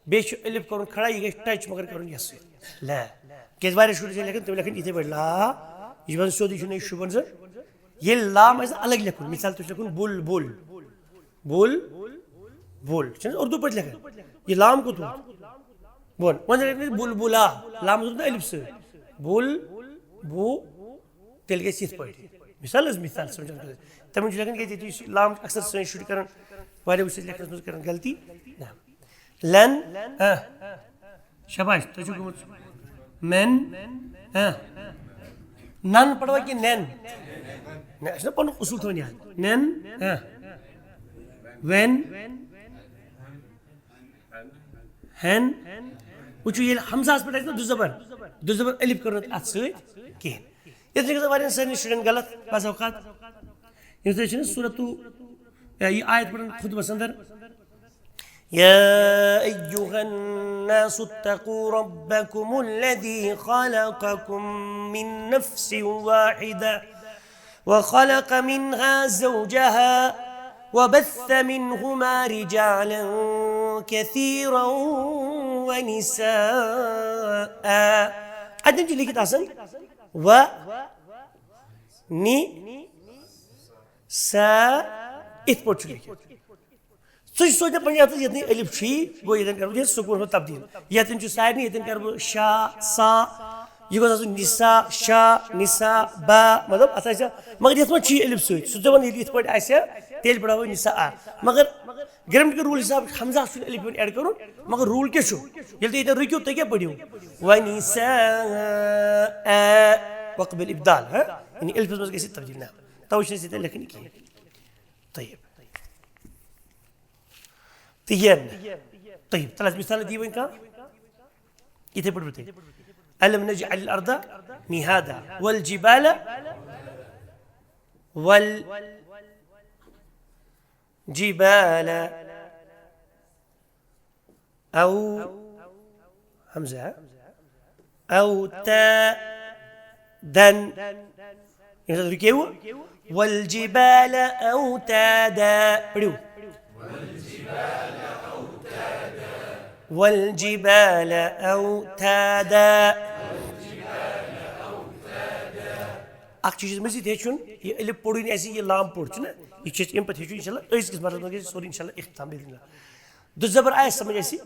بیٚیہِ چھُ الف کَرُن کھڑا، یہِ گژھِ touch مگر کَرُن یَتھ سۭتۍ۔ لا۔ کیٛازِ واریاہ شُرۍ چھِ لیکھان، تِم لیکھان یِتھَے پٲٹھۍ لا، یہِ چھُ وَنان سیوٚد، یہِ چھُنہٕ یہِ شوٗبان زٕ۔ ییٚلہِ لام آسہِ نہ الگ لیکھُن، مثال تُہۍ چھِو لیکھُن بُل بُل، بُل بُل، چھِنہٕ اُردو پٲٹھۍ لیکھان؟ یہِ لام کوٚت ووت؟ بۄن۔ وۄنۍ اگر أسۍ بُلبُلا، لامَس روٗد نہ الف سۭتۍ۔ بُل، بُ، تیٚلہِ گژھِ یِتھ پٲٹھۍ۔ مثال حظ، مثال سَمجھَن خٲطرٕ۔ تِمَن چھُ لیکھان کہِ ییٚتہِ یُس یہِ لام چھُ، اکثر سٲنۍ شُرۍ کران، واریاہ وٕچھ اَسہِ لیکھنَس منٛز کران غلطی۔ نہ۔ لن، ہاں۔ شاباش، تۄہہِ چھُو گوٚمُت۔ مین، ہاں۔ نن پڑھوا کہِ نین؟ نہ، اَسہِ چھُنہ پَنُن اصوٗل تھاوُن یاد۔ نین، ہاں۔ وین، ہن۔ وٕچھِو، ییٚلہِ ہمزہس پٮ۪ٹھ آسہِ نہ دُ زبر، دُ زبر الف کٔر نہٕ اتھ سۭتۍ کِہیٖنۍ۔ یِتھ کٔنۍ گژھان واریاہن سٲنٮ۪ن شُرٮ۪ن غلط بعض اوقات۔ یِم تہِ چھِنہٕ سورتُ، یا یہِ آیت پران خطبس اندر، يا أيها الناس اتقوا ربكم الذي خلقكم من نفس واحدة وخلق منها زوجها وبث منهما رجالا كثيرا ونساء۔ اتٮ۪ن چھُ لیکھِتھ آسان و نِ سا، یِتھ پٲٹھۍ چھُ لیکھِتھ۔ سُہ چھُ سونٛچان پننہِ اَتھٕ، ییٚتٮ۪ن الف چھُ، یہِ گوٚو ییٚتٮ۪ن کرٕ بہٕ یہِ سکوٗن ہُنٛد تبدیٖل۔ ییٚتٮ۪ن چھُ سارنٕے، ییٚتٮ۪ن کرٕ بہٕ شا، سا، یہِ گوٚژھ آسُن نِسا، شا، نِسا، با، مطلب اَتھ آسہِ ہا، مگر یَتھ منٛز چھُ یہِ الف سۭتۍ۔ سُہ دَپان ییٚلہِ یِتھ پٲٹھۍ آسہِ ہا، تیٚلہِ پَرہاو أسۍ نِسا آ۔ مگر گرٛامٹِکل روٗل حِساب ہمزہ چھُنہٕ الف یِوان ایڈ کَرُن، مگر روٗل کیٛاہ چھُ؟ ییٚلہِ تُہۍ ییٚتٮ۪ن رُکِو، تُہۍ کیٛاہ پٔرِو؟ وَنِسَاءَ وَقْبَلِ اِبدال، ہا؟ یعنی الفَس منٛز گژھِ تبدیٖل، نہ۔ تَوَے چھِنہٕ أسۍ ییٚتٮ۪ن لیکھنٕے کِہیٖنۍ۔ طیب۔ تہٕ یہِ نہٕ۔ طیب، تَلہٕ حظ مِثال دِیِو وۄنۍ کانٛہہ۔ یِتھَے پٲٹھۍ برٛونٛہہ۔ ألم نجعل الأرض مهادا والجبال والجبال أو ہمزہ أوتادا۔ ییٚمہِ ساتہٕ رُکیوٕ، والجبال أوتادا۔ پٔرِو۔ والجبال أوتادا۔ اکھ چیٖز چھُ مےٚ سۭتۍ ہیٚچھُن، یہِ الف پوٚرُے نہٕ اَسہِ، یہِ لام پوٚر چھُنہ، یہِ چھُ اَسہِ اَمہِ پتہٕ ہیٚچھُن، انشاءاللہ، أزکِس مرحلَس منٛز گژھِ سورُے انشاءاللہ اختتام باذن اللہ۔ دُ زبر آسہِ سمجھ اَسہِ،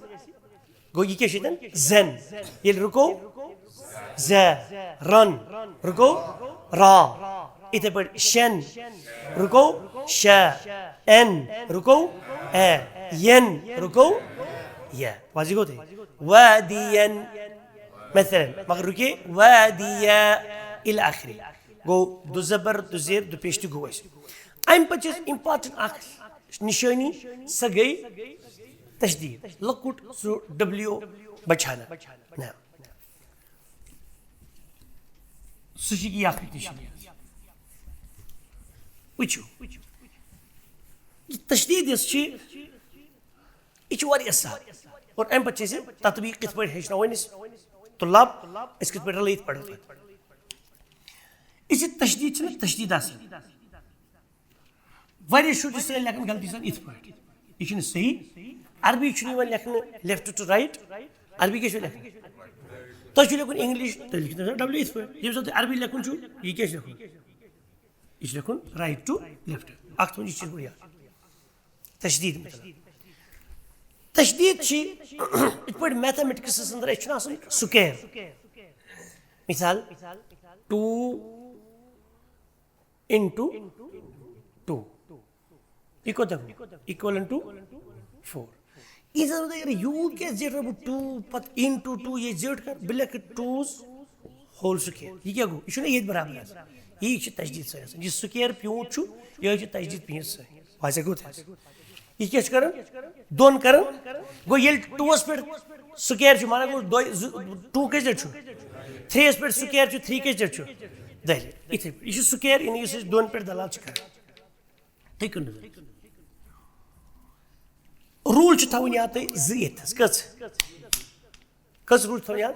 گوٚو یہِ کیٛاہ چھُ ییٚتٮ۪ن؟ زین۔ ییٚلہِ رُکو، زے، رن، رُکو، را۔ یِتھَے پٲٹھۍ شین، رُکو، شے، این، رُکو، اے، ین، رُکو، یے۔ واضح گوٚو تۄہہِ؟ وادین، مثلاً، مگر رُکے، وادیا، الی آخری۔ گوٚو دُ زبر، دُ زیر، دُ پیش تہِ گوٚو اَسہِ۔ اَمہِ پتہٕ چھِ اَسہِ important اکھ نِشٲنی، سۄ گٔے تشدیٖد۔ لۄکُٹ سُہ ڈبلیو بچھانا۔ نہ۔ سُہ چھُ یہِ اکھ نِشٲنی۔ وٕچھِو۔ یہِ تشدیٖد یۄس چھِ، یہِ چھِ واریاہ سہل۔ اور اَمہِ پتہٕ چھِ أسۍ تطبیٖق کِتھ پٲٹھۍ ہیٚچھناوو أمِس طلاب، أسۍ کِتھ پٲٹھۍ رلٲیِتھ پرو تَتھ۔ یہِ چھِ تشدیٖد، چھِنہٕ تشدیٖد آسان۔ واریاہ شُرۍ چھِ سٲنۍ لیکھان غلطی سان یِتھ پٲٹھۍ۔ یہِ چھُنہٕ صحیح۔ عربی چھُنہٕ یِوان لیکھنہٕ left to right۔ عربی کیٛاہ چھُ لیکھنہٕ؟ تۄہہِ چھُ لیکھُن English، تُہۍ لیکھِو W یِتھ پٲٹھۍ۔ ییٚمہِ ساتہٕ تۄہہِ عربی لیکھُن چھُ، یہِ کیٛاہ چھُ لیکھُن؟ یہِ چھُ لیکھُن right to left۔ اَکھ تھاوُن یہِ چیٖز گۄڈٕ یاد۔ تشدیٖد مطلب۔ تشدیٖد چھِ یِتھ پٲٹھۍ میتھمیٹکسَس اندر اَسہِ چھُنہٕ آسان square۔ مثال، two into two۔ یہِ کوٗتاہ گوٚو؟ Equivalent to four۔ یہِ زَن اگر یوٗت کیٛاہ زیٹھ رَٹہٕ بہٕ two، پَتہٕ into two، یہِ زیٹھ کَر، بہٕ لیکھٕ two's whole square۔ یہِ کیٛاہ گوٚو؟ یہِ چھُنہٕ ییٚتہِ برابر آسان۔ یہِ چھِ تجدیٖد سۭتۍ آسان۔ یہِ square پیوٗنٛت چھُ، یہِ چھِ تجدیٖد پیٖنٛژ سۭتۍ۔ واضح گوٚو تۄہہِ؟ یہِ کیٛاہ چھُ کران؟ دۄن کران۔ گوٚو ییٚلہِ twoس پٮ۪ٹھ square چھُ، مانان گوٚو دۄیہِ، زٕ، two کٔژِ لَٹہِ چھُ؟ threeیَس پٮ۪ٹھ square چھُ، three کٔژِ لَٹہِ چھُ؟ دَہہِ لَٹہِ۔ یِتھَے پٲٹھۍ۔ یہِ چھُ square، یعنی یُس أسۍ دۄن پٮ۪ٹھ دلال چھِ کران۔ تُہۍ کٔرِو نظر۔ روٗل چھُ تھاوُن یاد تۄہہِ زٕ ییٚتھَس۔ کٔژ؟ کٔژ روٗل چھِ تھاوُن یاد؟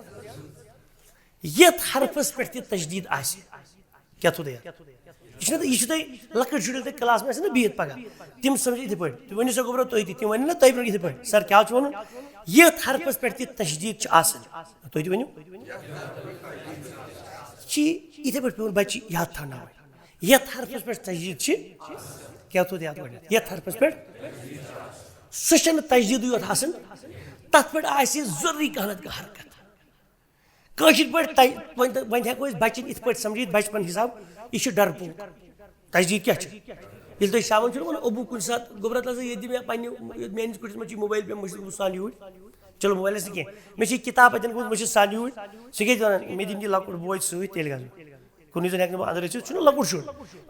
یَتھ حرفَس پٮ۪ٹھ تہِ تشدیٖد آسہِ۔ کیٛاہ تھوٚو تۄہہِ یاد؟ یہِ چھُنہ، یہِ چھُ تۄہہِ لۄکٕٹۍ شُرۍ ییٚلہِ تۄہہِ کلاسَس منٛز آسہِ نہ بِہِتھ پگاہ، تِم سَمجھِ یِتھَے پٲٹھۍ۔ تُہۍ ؤنِو سا گوٚبرا، تُہۍ تہِ، تِم وَنن نہ تۄہہِ برونٛہہ یِتھَے پٲٹھۍ، "سر، کیٛاہ چھُ وَنُن؟" یَتھ حرفَس پٮ۪ٹھ تہِ تشدیٖد چھِ آسان۔ تُہۍ تہِ ؤنِو۔ چھِ یِتھَے پٲٹھۍ پٮ۪وان بَچہِ یاد تھاوناوٕنۍ۔ یَتھ حرفَس پٮ۪ٹھ تشدیٖد چھِ، کیٛاہ تھوٚو تۄہہِ یاد گۄڈٕنٮ۪تھ؟ یَتھ حرفَس پٮ۪ٹھ۔ سُہ چھَنہٕ تجدیٖدٕے یوت آسان، تَتھ پٮ۪ٹھ آسہِ ضروٗری کانٛہہ نَتہٕ کانٛہہ حرکت۔ کٲشِر پٲٹھۍ تَے-، وۄنۍ تہٕ، وۄنۍ ہٮ۪کو أسۍ بَچَن یِتھ پٲٹھۍ سَمجھٲیِتھ، بَچپَن حِساب، یہِ چھُ ڈَرپوک۔ تجدیٖد کیٛاہ چھِ؟ ییٚلہِ تُہۍ ساوان چھُو نہ وَنان، "ابوٗ کُنہِ ساتہٕ گوٚبرا تَتھ ییٚتہِ دِ مےٚ پنٛنہِ، یہِ میٛٲنِس کُٹھِس منٛز چھِ موبایل، مےٚ مٔشِد گوٚمُت سُہ اَنہٕ یوٗرۍ۔" چلو موبایلَس نہٕ کینٛہہ، مےٚ چھِ یہِ کِتاب اَتٮ۪ن گوٚمُت، مےٚ چھِ سُہ اَنہٕ یوٗرۍ۔ سُہ کیٛازِ وَنان، "مےٚ دِن یہِ لۄکُٹ بوے سۭتۍ، تیٚلہِ گژھٕ بہٕ۔" کُنُے زوٚن ہٮ۪کہٕ نہٕ بہٕ اَنٛدر أژِتھ، سُہ چھُنہٕ لۄکُٹ شُر۔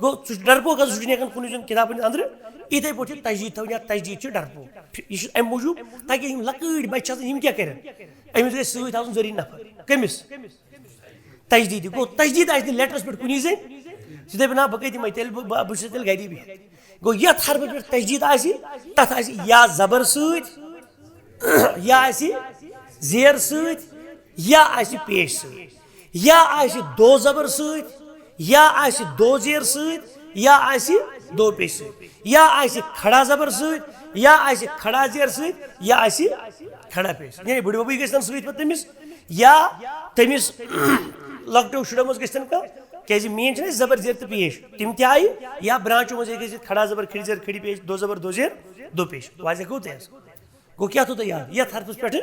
گوٚو، سُہ چھُ ڈرپوک حظ، سُہ چھُنہٕ ہٮ۪کان کُنُے زوٚن کِتابَن اَنٛدرٕ۔ یِتھَے پٲٹھۍ چھُ تجدیٖد تھاوُن یا تجدیٖد چھُ ڈرپوک۔ یہِ چھُ اَمہِ موٗجوٗب تاکہِ یِم لۄکٕٹۍ بَچہِ چھِ آسان، یِم کیٛاہ کَرَن؟ أمِس گژھِ سۭتۍ آسُن ضروٗری نفر۔ کٔمِس؟ تجدیٖدی۔ گوٚو، تجدیٖد آسہِ نہٕ لیٹرَس پٮ۪ٹھ کُنی زٔنۍ۔ ژٕ دَپہِ، "نہ، بہٕ کَتہِ یِمَے، تیٚلہِ بہٕ، بہٕ، بہٕ چھُس تیٚلہِ گَری بِہِتھ۔" گوٚو، یَتھ حرفَس پٮ۪ٹھ تجدیٖد آسہِ، تَتھ آسہِ یا زبر سۭتۍ، یا آسہِ زیر سۭتۍ، یا آسہِ پیش سۭتۍ، یا آسہِ دو زبر سۭتۍ، یا آسہِ دو زیر سۭتۍ، یا آسہِ دو پیش سۭتۍ، یا آسہِ کھڑا زبر سۭتۍ، یا آسہِ کھڑا زیر سۭتۍ، یا آسہِ کھڑا پیش سۭتۍ۔ یعنی بٕڈِ بَبٕے گژھِ تَن سۭتۍ پَتہٕ تٔمِس، یا تٔمِس لۄکٹیو شُرٮ۪و منٛز گژھِ تَن کانٛہہ، کیٛازِ مین چھِنہٕ اَسہِ زبر زیر تہٕ پیش، تِم تہِ آیہِ، یا برٛانٛچو منٛز ہیٚکہِ ٲسِتھ کھڑا زبر، کھڑِ زیر، کھڑِ پیش، دو زبر، دو زیر، دو پیش۔ واضح گوٚو تۄہہِ حظ؟ گوٚو کیٛاہ تھوٚو تۄہہِ یاد؟ یَتھ حرفَس پٮ۪ٹھ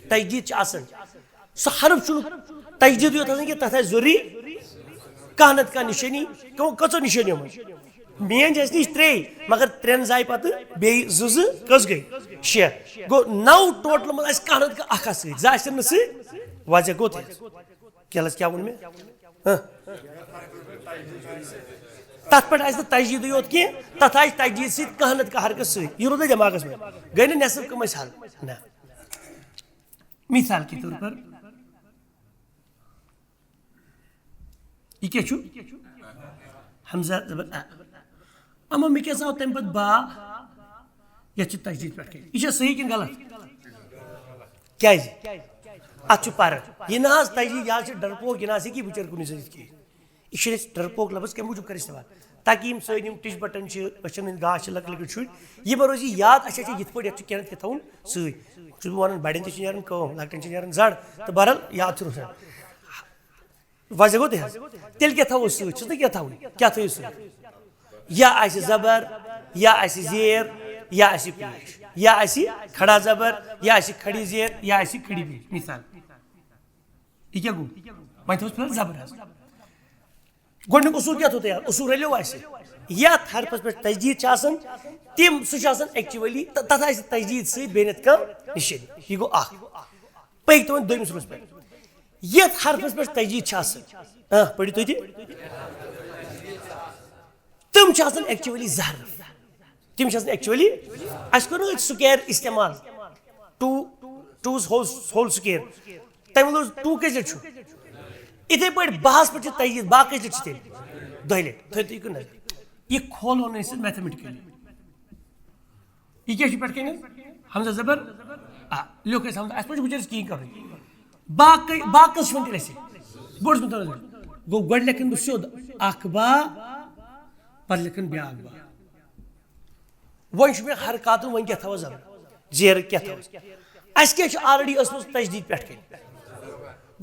تجدیٖد چھِ آسان۔ سُہ حرف چھُنہٕ تجدیٖدٕے یوت آسان کینٛہہ، تَتھ آسہِ ضروٗری کانٛہہ نَتہٕ کانٛہہ نِشٲنی۔ کٕمو، کٔژو نِشٲنیو منٛز؟ مین چھِ اَسہِ نِش ترٛے، مگر ترٛٮ۪ن زایہِ پَتہٕ بیٚیہِ زٕ، زٕ کٔژ گٔے؟ شےٚ۔ گوٚو، نَو ٹوٹلہٕ منٛز آسہِ کانٛہہ نَتہٕ کانٛہہ اَکھ اَتھ سۭتۍ، زٕ آسن نہٕ سۭتۍ۔ واضح گوٚو تۄہہِ؟ کیٛاہ حظ، کیٛاہ ووٚن مےٚ؟ ہاں۔ تَتھ پٮ۪ٹھ آسہِ نہٕ تجدیٖدٕے یوت کینٛہہ، تَتھ آسہِ تجدیٖد سۭتۍ کانٛہہ نَتہٕ کانٛہہ حرکت سۭتۍ۔ یہِ روٗد نہٕ دٮ۪ماغَس منٛز۔ گٔے نہٕ نٮ۪صٕف کٲم اَسہِ حل۔ نہ۔ مثال کے طور پر، یہِ کیٛاہ چھُ؟ حمزہ زبر اَ۔ اما مےٚ کیٛاہ آو تَمہِ پَتہٕ با؟ یَتھ چھِ تجدیٖد پٮ۪ٹھ کَنہِ۔ یہِ چھا صحیح کِنہٕ غلط؟ کیٛازِ؟ اَتھ چھُ پَرٕ۔ یہِ نہ حظ تجدیٖد، یہِ حظ چھِ ڈرپوک، یہِ نہ حظ ہیٚکہِ یہِ بِچٲرۍ کُنُے زٔنِتھ کِہیٖنۍ۔ یہِ چھِ أسۍ ڈرپوک لفظ کَمہِ موٗجوٗب کَران استعمال؟ تاکہِ یِم سٲنۍ یِم ٹِچ بَٹَن چھِ، أچھَن ہٕنٛدۍ گاش چھِ، لۄکٕٹۍ لۄکٕٹۍ شُرۍ، یِمَن روزِ یہِ یاد، اَسہِ چھِ یِتھ پٲٹھۍ یَتھ چھُ کینٛہہ نَتہٕ کینٛہہ تھاوُن سۭتۍ۔ چھُس بہٕ وَنان، بَڑٮ۪ن تہِ چھِ نیران کٲم، لۄکٹٮ۪ن چھِ نیران زَر، تہٕ بہرحال یاد چھُ روزان۔ واضح گوٚو تۄہہِ حظ؟ تیٚلہِ کیٛاہ تھاوو سۭتۍ؟ چھُس نہٕ کیٛاہ تھاوُن؟ کیٛاہ تھٲیِو سۭتۍ؟ یا آسہِ زبر، یا آسہِ زیر، یا آسہِ پیش، یا آسہِ کھڑا زبر، یا آسہِ کھڑی زیر، یا آسہِ کھڑی پیش۔ مثال، یہِ کیٛاہ گوٚو؟ وۄنۍ تھوٚوُس فِلحال زبر حظ۔ گۄڈٕنیُک اصوٗل کیٛاہ تھوٚو تۄہہِ یاد؟ اصوٗل رلیو اَسہِ۔ یَتھ حرفَس پٮ۪ٹھ تجدیٖد چھِ آسان، تِم، سُہ چھُ آسان actually، تَ-، تَتھ آسہِ تجدیٖد سۭتۍ بیٚیہِ نَتہٕ کانٛہہ نِشٲنی۔ یہِ گوٚو اَکھ۔ پٔکۍ تِمَن دوٚیمِس صورتَس پٮ۪ٹھ۔ یَتھ حرفَس پٮ۪ٹھ تجدیٖد چھِ آسان۔ آ، پٔرِو تُہۍ تہِ۔ تِم چھِ آسان actually زٕ حرف۔ تِم چھِ آسان actually، اَسہِ کوٚر نہٕ أتھۍ سُکیر استعمال۔ ٹوٗ، ٹوٗز ہول، ہول سُکیر۔ تَمہِ منٛز ٹوٗ کٔژِ لَٹہِ چھُ؟ یِتھَے پٲٹھۍ باہَس پٮ۪ٹھ چھُ تجدیٖد، با کٔژِ لَٹہِ چھُ تیٚلہِ؟ دۄیہِ لَٹہِ۔ تھٲیِو تُہۍ یہِ کُن نظر۔ یہِ کھولو نہٕ أسۍ mathematically۔ یہِ کیٛاہ چھُ پٮ۪ٹھ کَنہِ؟ حمزہ زبر آ۔ لیوٚکھ اَسہِ حمزہ، اَسہِ ما چھُ بِچٲرِس کِہیٖنۍ کَرُن؟ باقٕے، باقٕے چھِ وۄنۍ تیٚلہِ اَسہِ۔ بوٚڑ چھُ وۄنۍ تَتھ نظر۔ گوٚو، گۄڈٕ لیکھن بہٕ سیوٚد اَکھ با، پَتہٕ لیکھن بیٛاکھ با۔ وۄنۍ چھُ مےٚ حرکاتُن، وۄنۍ کیٛاہ تھاوَس زبر؟ زیر کیٛاہ تھاوَس؟ اَسہِ کیٛاہ چھُ already ٲسمٕژ تجدیٖد پٮ۪ٹھ کَنہِ؟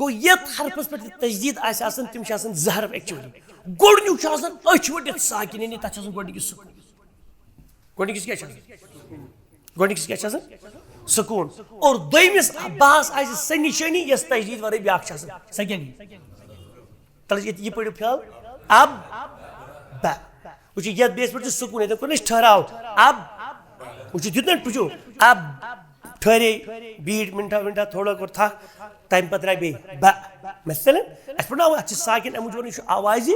گوٚو، یَتھ حرفَس پٮ۪ٹھ تہِ تجدیٖد آسہِ آسان، تِم چھِ آسان زٕ حرف actually۔ گۄڈٕنیُک چھُ آسان أچھ ؤٹِتھ ساکِن، یعنی تَتھ چھُ آسان گۄڈٕنِکِس سکوٗن۔ گۄڈٕنِکِس کیٛاہ چھُ آسان؟ گۄڈٕنِکِس کیٛاہ چھُ آسان؟ سکوٗن۔ اور دوٚیمِس باہَس آسہِ سۄ نِشٲنی، یۄس تجدیٖد وَرٲے بیٛاکھ چھِ آسان۔ سۄ کیٛاہ گٔے؟ تَلہٕ ییٚتہِ یہِ پٔرِو فِلحال۔ اَب، بَ۔ وٕچھِو، یَتھ بیٚیِس پٮ۪ٹھ چھُ سکوٗن، ییٚتٮ۪ن کوٚر نہ أسۍ ٹھٔہراو۔ اَب۔ وٕچھِو، دیُت نہ ٹُجو؟ اَب۔ ٹھٔہرے، بیٖٹھ مِنٹا وِنٹا، تھوڑا کوٚر تھَکھ۔ تَمہِ پَتہٕ درٛاے بیٚیہِ بَ۔ مثلاً، اَسہِ پَرناو اَتھ چھِ ساکِن، اَمہِ موٗجوٗب وَنان یہِ چھُ آوازِ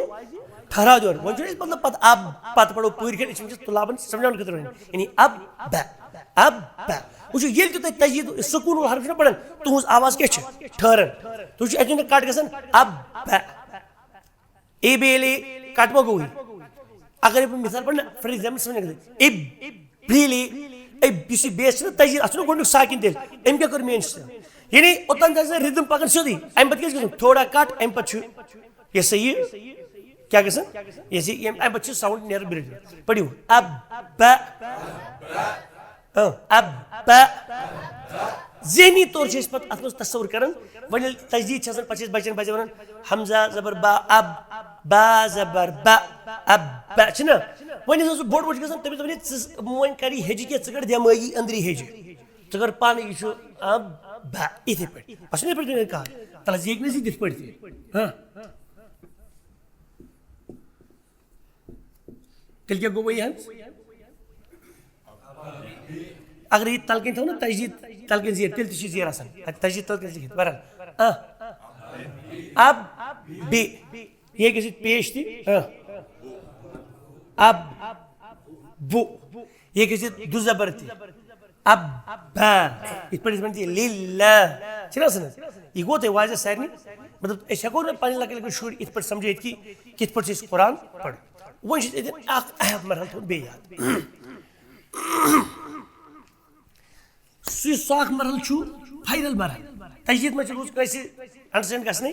ٹھٔہراو دِوان۔ وۄنۍ چھُنہٕ اَسہِ مطلب پَتہٕ اَب، پَتہٕ پَرو پوٗرٕ کھنٛڈ، أسۍ چھِ وٕنکیٚس طلابَن سَمجھاونہٕ خٲطرٕ وَنان۔ یعنی اَب، بَ، اَب، بَ۔ وٕچھِو، ییٚلہِ تہِ تُہۍ تجدیٖد سکوٗن وول حرف چھُنہ پَران، تُہٕنٛز آواز کیٛاہ چھِ؟ ٹھٔہران۔ تُہۍ وٕچھِو، اَتہِ چھُنہٕ کَٹ گژھان، اَب، بَ۔ اے بے لے کٹ ما گوٚوٕے؟ اگر بہٕ مثال پَرٕ نہ، for example، سمجھ گژھِ اِب بریٖلی، اِب، یُس یہِ بیس چھُنہ تجدیٖد، اَتھ چھُنہ گۄڈٕنیُک ساکِن تیٚلہِ۔ أمۍ کیٛاہ کٔر میٛٲنۍ سۭتۍ؟ یعنی اوٚتام چھُ آسان rhythm پَکان سیوٚدُے، اَمہِ پَتہٕ کیٛاہ چھُ گژھان؟ تھوڑا کٹ، اَمہِ پَتہٕ چھُ یہِ سا یہِ کیٛاہ گژھان؟ یہِ سا یہِ، اَمہِ پَتہٕ چھُ sound نیران بِرِتھ۔ پٔرِو، اَب، بَ۔ اۭں، اَب، بَ۔ ذہنی طور چھِ أسۍ پَتہٕ اَتھ منٛز تصوُر کران۔ وۄنۍ ییٚلہِ تجدیٖد چھِ آسان، پَتہٕ چھِ أسۍ بَچَن، بَچَن وَنان، حمزہ زبر با، اَب، با زبر بَ، اَب، بَ۔ چھِ نہ؟ وۄنۍ یُس سُہ بوٚڑ ووٚڑ چھُ گژھان، تٔمِس دَپان، "ہے، ژٕ، وۄنۍ کر یہِ ہیٚجہِ کینٛہہ، ژٕ کر دٮ۪مٲغی أنٛدری ہیٚجہِ۔ ژٕ کر پانہٕ، یہِ چھُ اَب، بَ"۔ یِتھَے پٲٹھۍ۔ بَس یِتھَے پٲٹھۍ کَتھ۔ تَلہٕ حظ، یہِ ہیٚکہِ نہٕ أسۍ یِتھ پٲٹھۍ تہِ۔ ہاں۔ تیٚلہِ کیٛاہ گوٚو وۄنۍ یہِ حظ؟ اگر یہِ تَلہٕ کَنۍ تھاوو نا تجدیٖد، تَلہٕ کَنۍ زیر، تیٚلہِ تہِ چھِ زیر آسان۔ اَدٕ تجدیٖد تَلہٕ کَنۍ چھِ لیکھِتھ، بہرحال۔ آ۔ اَب، بے۔ یہِ ہیٚکہِ ٲسِتھ پیش تہِ، ہاں۔ اب، بُ۔ یہِ ہیٚکہِ ٲسِتھ دُ زبر تہِ۔ اب، با۔ یِتھ پٲٹھۍ أسۍ وَنان چھِ لِلہ۔ چھِنہ آسان حظ؟ یہِ گوٚو تۄہہِ واضح سارنٕے۔ مطلب، أسۍ ہٮ۪کو نہٕ پَنٕنۍ لۄکٕٹۍ لۄکٕٹۍ شُرۍ یِتھ پٲٹھۍ سَمجھٲیِتھ کہِ کِتھ پٲٹھۍ چھِ أسۍ قرآن پَرُن۔ وۄنۍ چھِ أسۍ اَتٮ۪ن اَکھ اہم مرحلہٕ تھوٚومُت بیٚیہِ یاد۔ سُہ یُس سُہ اَکھ مرحلہٕ چھُ، فاینل مرحلہٕ۔ تجدید منٛز چھُ روٗز کٲنٛسہِ انڈرسٹینڈ گژھنٕے؟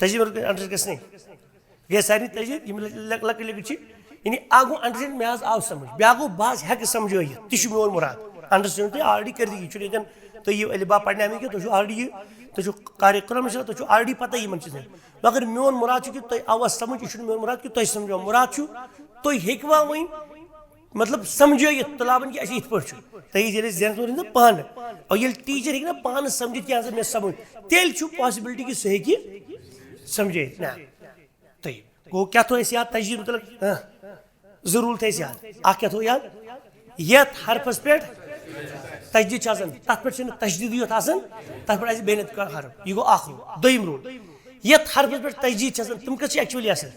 تجدید منٛز انڈرسٹینڈ گژھنٕے؟ گٔے سارنٕے تجدید، یِم لۄ-، لۄ-، لۄکٕٹۍ لۄکٕٹۍ چھِ۔ یعنی اَکھ گوٚو انڈرسٹینڈ، مےٚ حظ آو سمجھ۔ بیٛاکھ گوٚو بہٕ حظ ہٮ۪کہٕ سمجھٲیِتھ۔ تہِ چھُ میون مُراد۔ انڈرسٹینڈ تُہۍ آلریڈی کٔرِتھ، یہِ چھُنہٕ ییٚتٮ۪ن تُہۍ یہِ الف با پرناونہٕ کینٛہہ، تُہۍ چھُو آلریڈی یہِ، تُہۍ چھُو قارِ قرآن چھُنہ، تُہۍ چھُو آلریڈی پتہ یِمن چیٖزن۔ مگر میون مُراد چھُ کہِ تۄہہِ آوا سمجھ، یہِ چھُنہٕ میون مُراد کہِ تۄہہِ سمجھو۔ مُراد چھُ، تُہۍ ہیٚکوا وۄنۍ مطلب سمجھٲیِتھ طلابن کہِ اَسہِ یِتھ پٲٹھۍ چھُ۔ تۄہہِ ییٚلہِ أسۍ ذہنس منٛز روزِ نہ پانہٕ، اور ییٚلہِ ٹیٖچر ہیٚکہِ نہ پانہٕ سمجھِتھ کینٛہہ، سا مےٚ سمجھ، تیٚلہِ چھُ پاسبلٹی کہِ سُہ ہیٚکہِ سمجھٲیِتھ۔ نہ، تۄہہِ گوٚو کیٛاہ تھوٚو اَسہِ یاد تجدید مُتعلق؟ ہاں، ضروٗر تھٲے اَسہِ یاد۔ اَکھ کیٛاہ تھوٚو یاد؟ یَتھ حرفس پٮ۪ٹھ تجدید چھِ آسان، تَتھ پٮ۪ٹھ چھِنہٕ تجدیدٕے یوت آسان، تَتھ پٮ۪ٹھ آسہِ بیٚیہِ نَتہٕ کانٛہہ حرف۔ یہِ گوٚو اَکھ رول۔ دوٚیِم رول، یتھ حرفس پٮ۪ٹھ تجدید چھِ آسان، تِم کٔژ چھِ actually آسان؟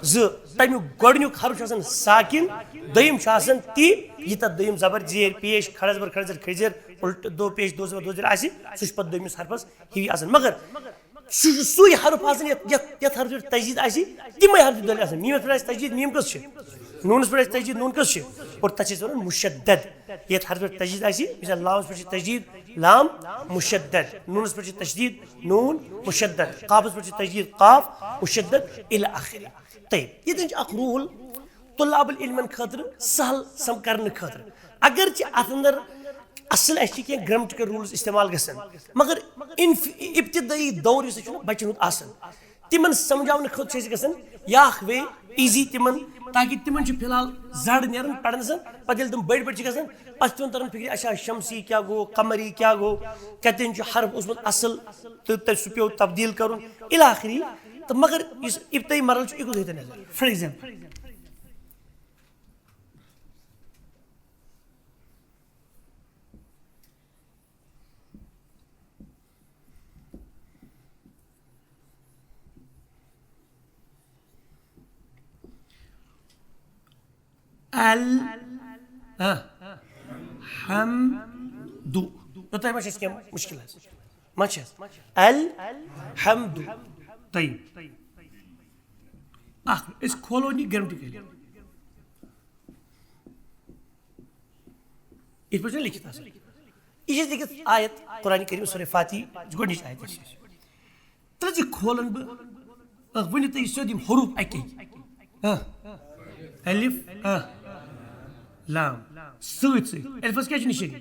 زٕ۔ تمیُک گۄڈٕنیُک حرف چھُ آسان ساکن، دوٚیِم چھُ آسان تی، یہِ تتھ دوٚیِم زبر زیر پیش کھڑا زبر کھڑا زیر کھڑا زیر الٹہٕ دو پیش دو زبر دو زیر آسہِ، سُہ چھُ پتہٕ دوٚیمِس حرفس ہِوی آسان۔ مگر سُہ چھُ سُے حرف آسان یتھ، یتھ، یتھ حرفس پٮ۪ٹھ تجدید آسہِ، تِمے حرف چھِ دۄہلہِ آسان۔ میٖمس پٮ۪ٹھ آسہِ تجدید، میٖم کٔژ چھِ؟ نوٗنس پٮ۪ٹھ آسہِ تجدید، نوٗن کٔژ چھِ؟ اور تتھ چھِ أسۍ ونان مُشدد۔ یتھ حرفس پٮ۪ٹھ تجدید آسہِ، مثال لامس پٮ۪ٹھ چھِ تجدید، لام مُشدد، نوٗنس پٮ۪ٹھ چھِ تجدید، نون مشدد، قافس پٮ۪ٹھ چھِ تجدید، قاف مشدد الی آخری۔ طیب، ییٚتٮ۪ن چھُ اکھ رول طلاب العلمن خٲطرٕ سہل سم کرنہٕ خٲطرٕ۔ اگرچہِ اتھ اندر اصل اسہِ چھِ کینٛہہ گرامٹیکل رولز استعمال گژھان، مگر انف-، ابتدٲیی دور یُس چھُ نہ بچن ہُنٛد آسان، تِمن سمجھاونہٕ خٲطرٕ چھِ أسۍ گژھان یہِ اکھ وے ایزی تِمن، تاکہِ تِمن چھُ فی الحال زڑ نیران پرنس، پتہٕ ییٚلہِ تِم بٔڑۍ بٔڑۍ چھِ گژھان، پتہٕ چھُ تِمن تران فکرِ، اچھا، شمسی کیٛاہ گوٚو، قمری کیٛاہ گوٚو، کتٮ۪ن چھُ حرف اوسمُت اصل تہٕ تۄہہِ سُہ پیوٚو تبدیل کرُن، الی آخری۔ تہٕ مگر یُس ابتدٲیی مرحلہٕ چھُ، یہِ کوٚت ہیٚتن نظر؟ فار ایگزامپل، ال، ہاں، حمدو۔ تۄہہِ ما چھِ اَسہِ کینٛہہ مُشکل حظ؟ ما چھِ حظ؟ الحمدو۔ طیب۔ اکھ، أسۍ کھولو یہِ گرامٹیکلی۔ یِتھ پٲٹھۍ چھُ لیکھِتھ آسان۔ یہِ چھِ لیکھِتھ آیت قرآن کریم سورہ فاتحہ، گۄڈٕنِچ آیت چھِ۔ تہٕ یہِ کھولن بہٕ، آ، ؤنِو تُہۍ سیوٚد یِم حروٗف اَکے۔ آ۔ الف، آ۔ لام۔ سۭتۍ سۭتۍ۔ الفس کیٛاہ چھِ نِشٲنی؟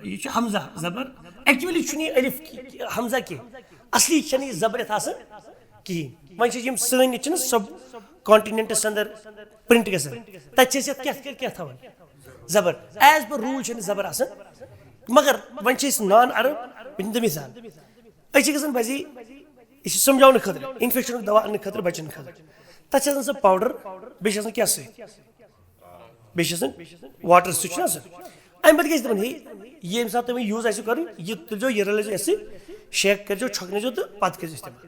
یہِ چھُ حمزہ زبر۔ Actually چھُنہٕ یہِ الف کی-، حمزہ کینٛہہ۔ اصلی چھَنہٕ یہِ زبر یَتھ آسان کِہیٖنۍ۔ وۄنۍ چھِ یِم سٲنۍ ییٚتہِ چھِنہٕ سب کانٹیننٹس اندر پرنٹ گژھان۔ تَتہِ چھِ أسۍ یَتھ کیٛاہ، کیٛاہ، کیٛاہ تھاوان؟ زبر۔ As per rule چھَنہٕ زبر آسان۔ مگر وۄنۍ چھِ أسۍ نان عرب، بہٕ دِمہٕ تۄہہِ مثال۔ أسۍ چھِ گژھان بزی، یہِ چھِ سمجھاونہٕ خٲطرٕ، انفیکشنُک دوا اننہٕ خٲطرٕ بچن خٲطرٕ۔ تتھ چھِ آسان سُہ پاوڈر، بیٚیہِ چھِ آسان کیٛاہ سۭتۍ؟ بیٚیہِ چھِ آسان واٹر سۭتۍ، چھُنہ آسان؟ امہِ پتہٕ کیٛاہ چھِ دپان، ہے، ییٚمہِ ساتہٕ تۄہہِ وۄنۍ یوٗز آسہِ کرُن، یہِ تُلزیو، یہِ رلٲیزیو اَسہِ سۭتۍ، شیک کٔرزیو، چھۄکنٲیزیو تہٕ پتہٕ کٔرزیو استعمال۔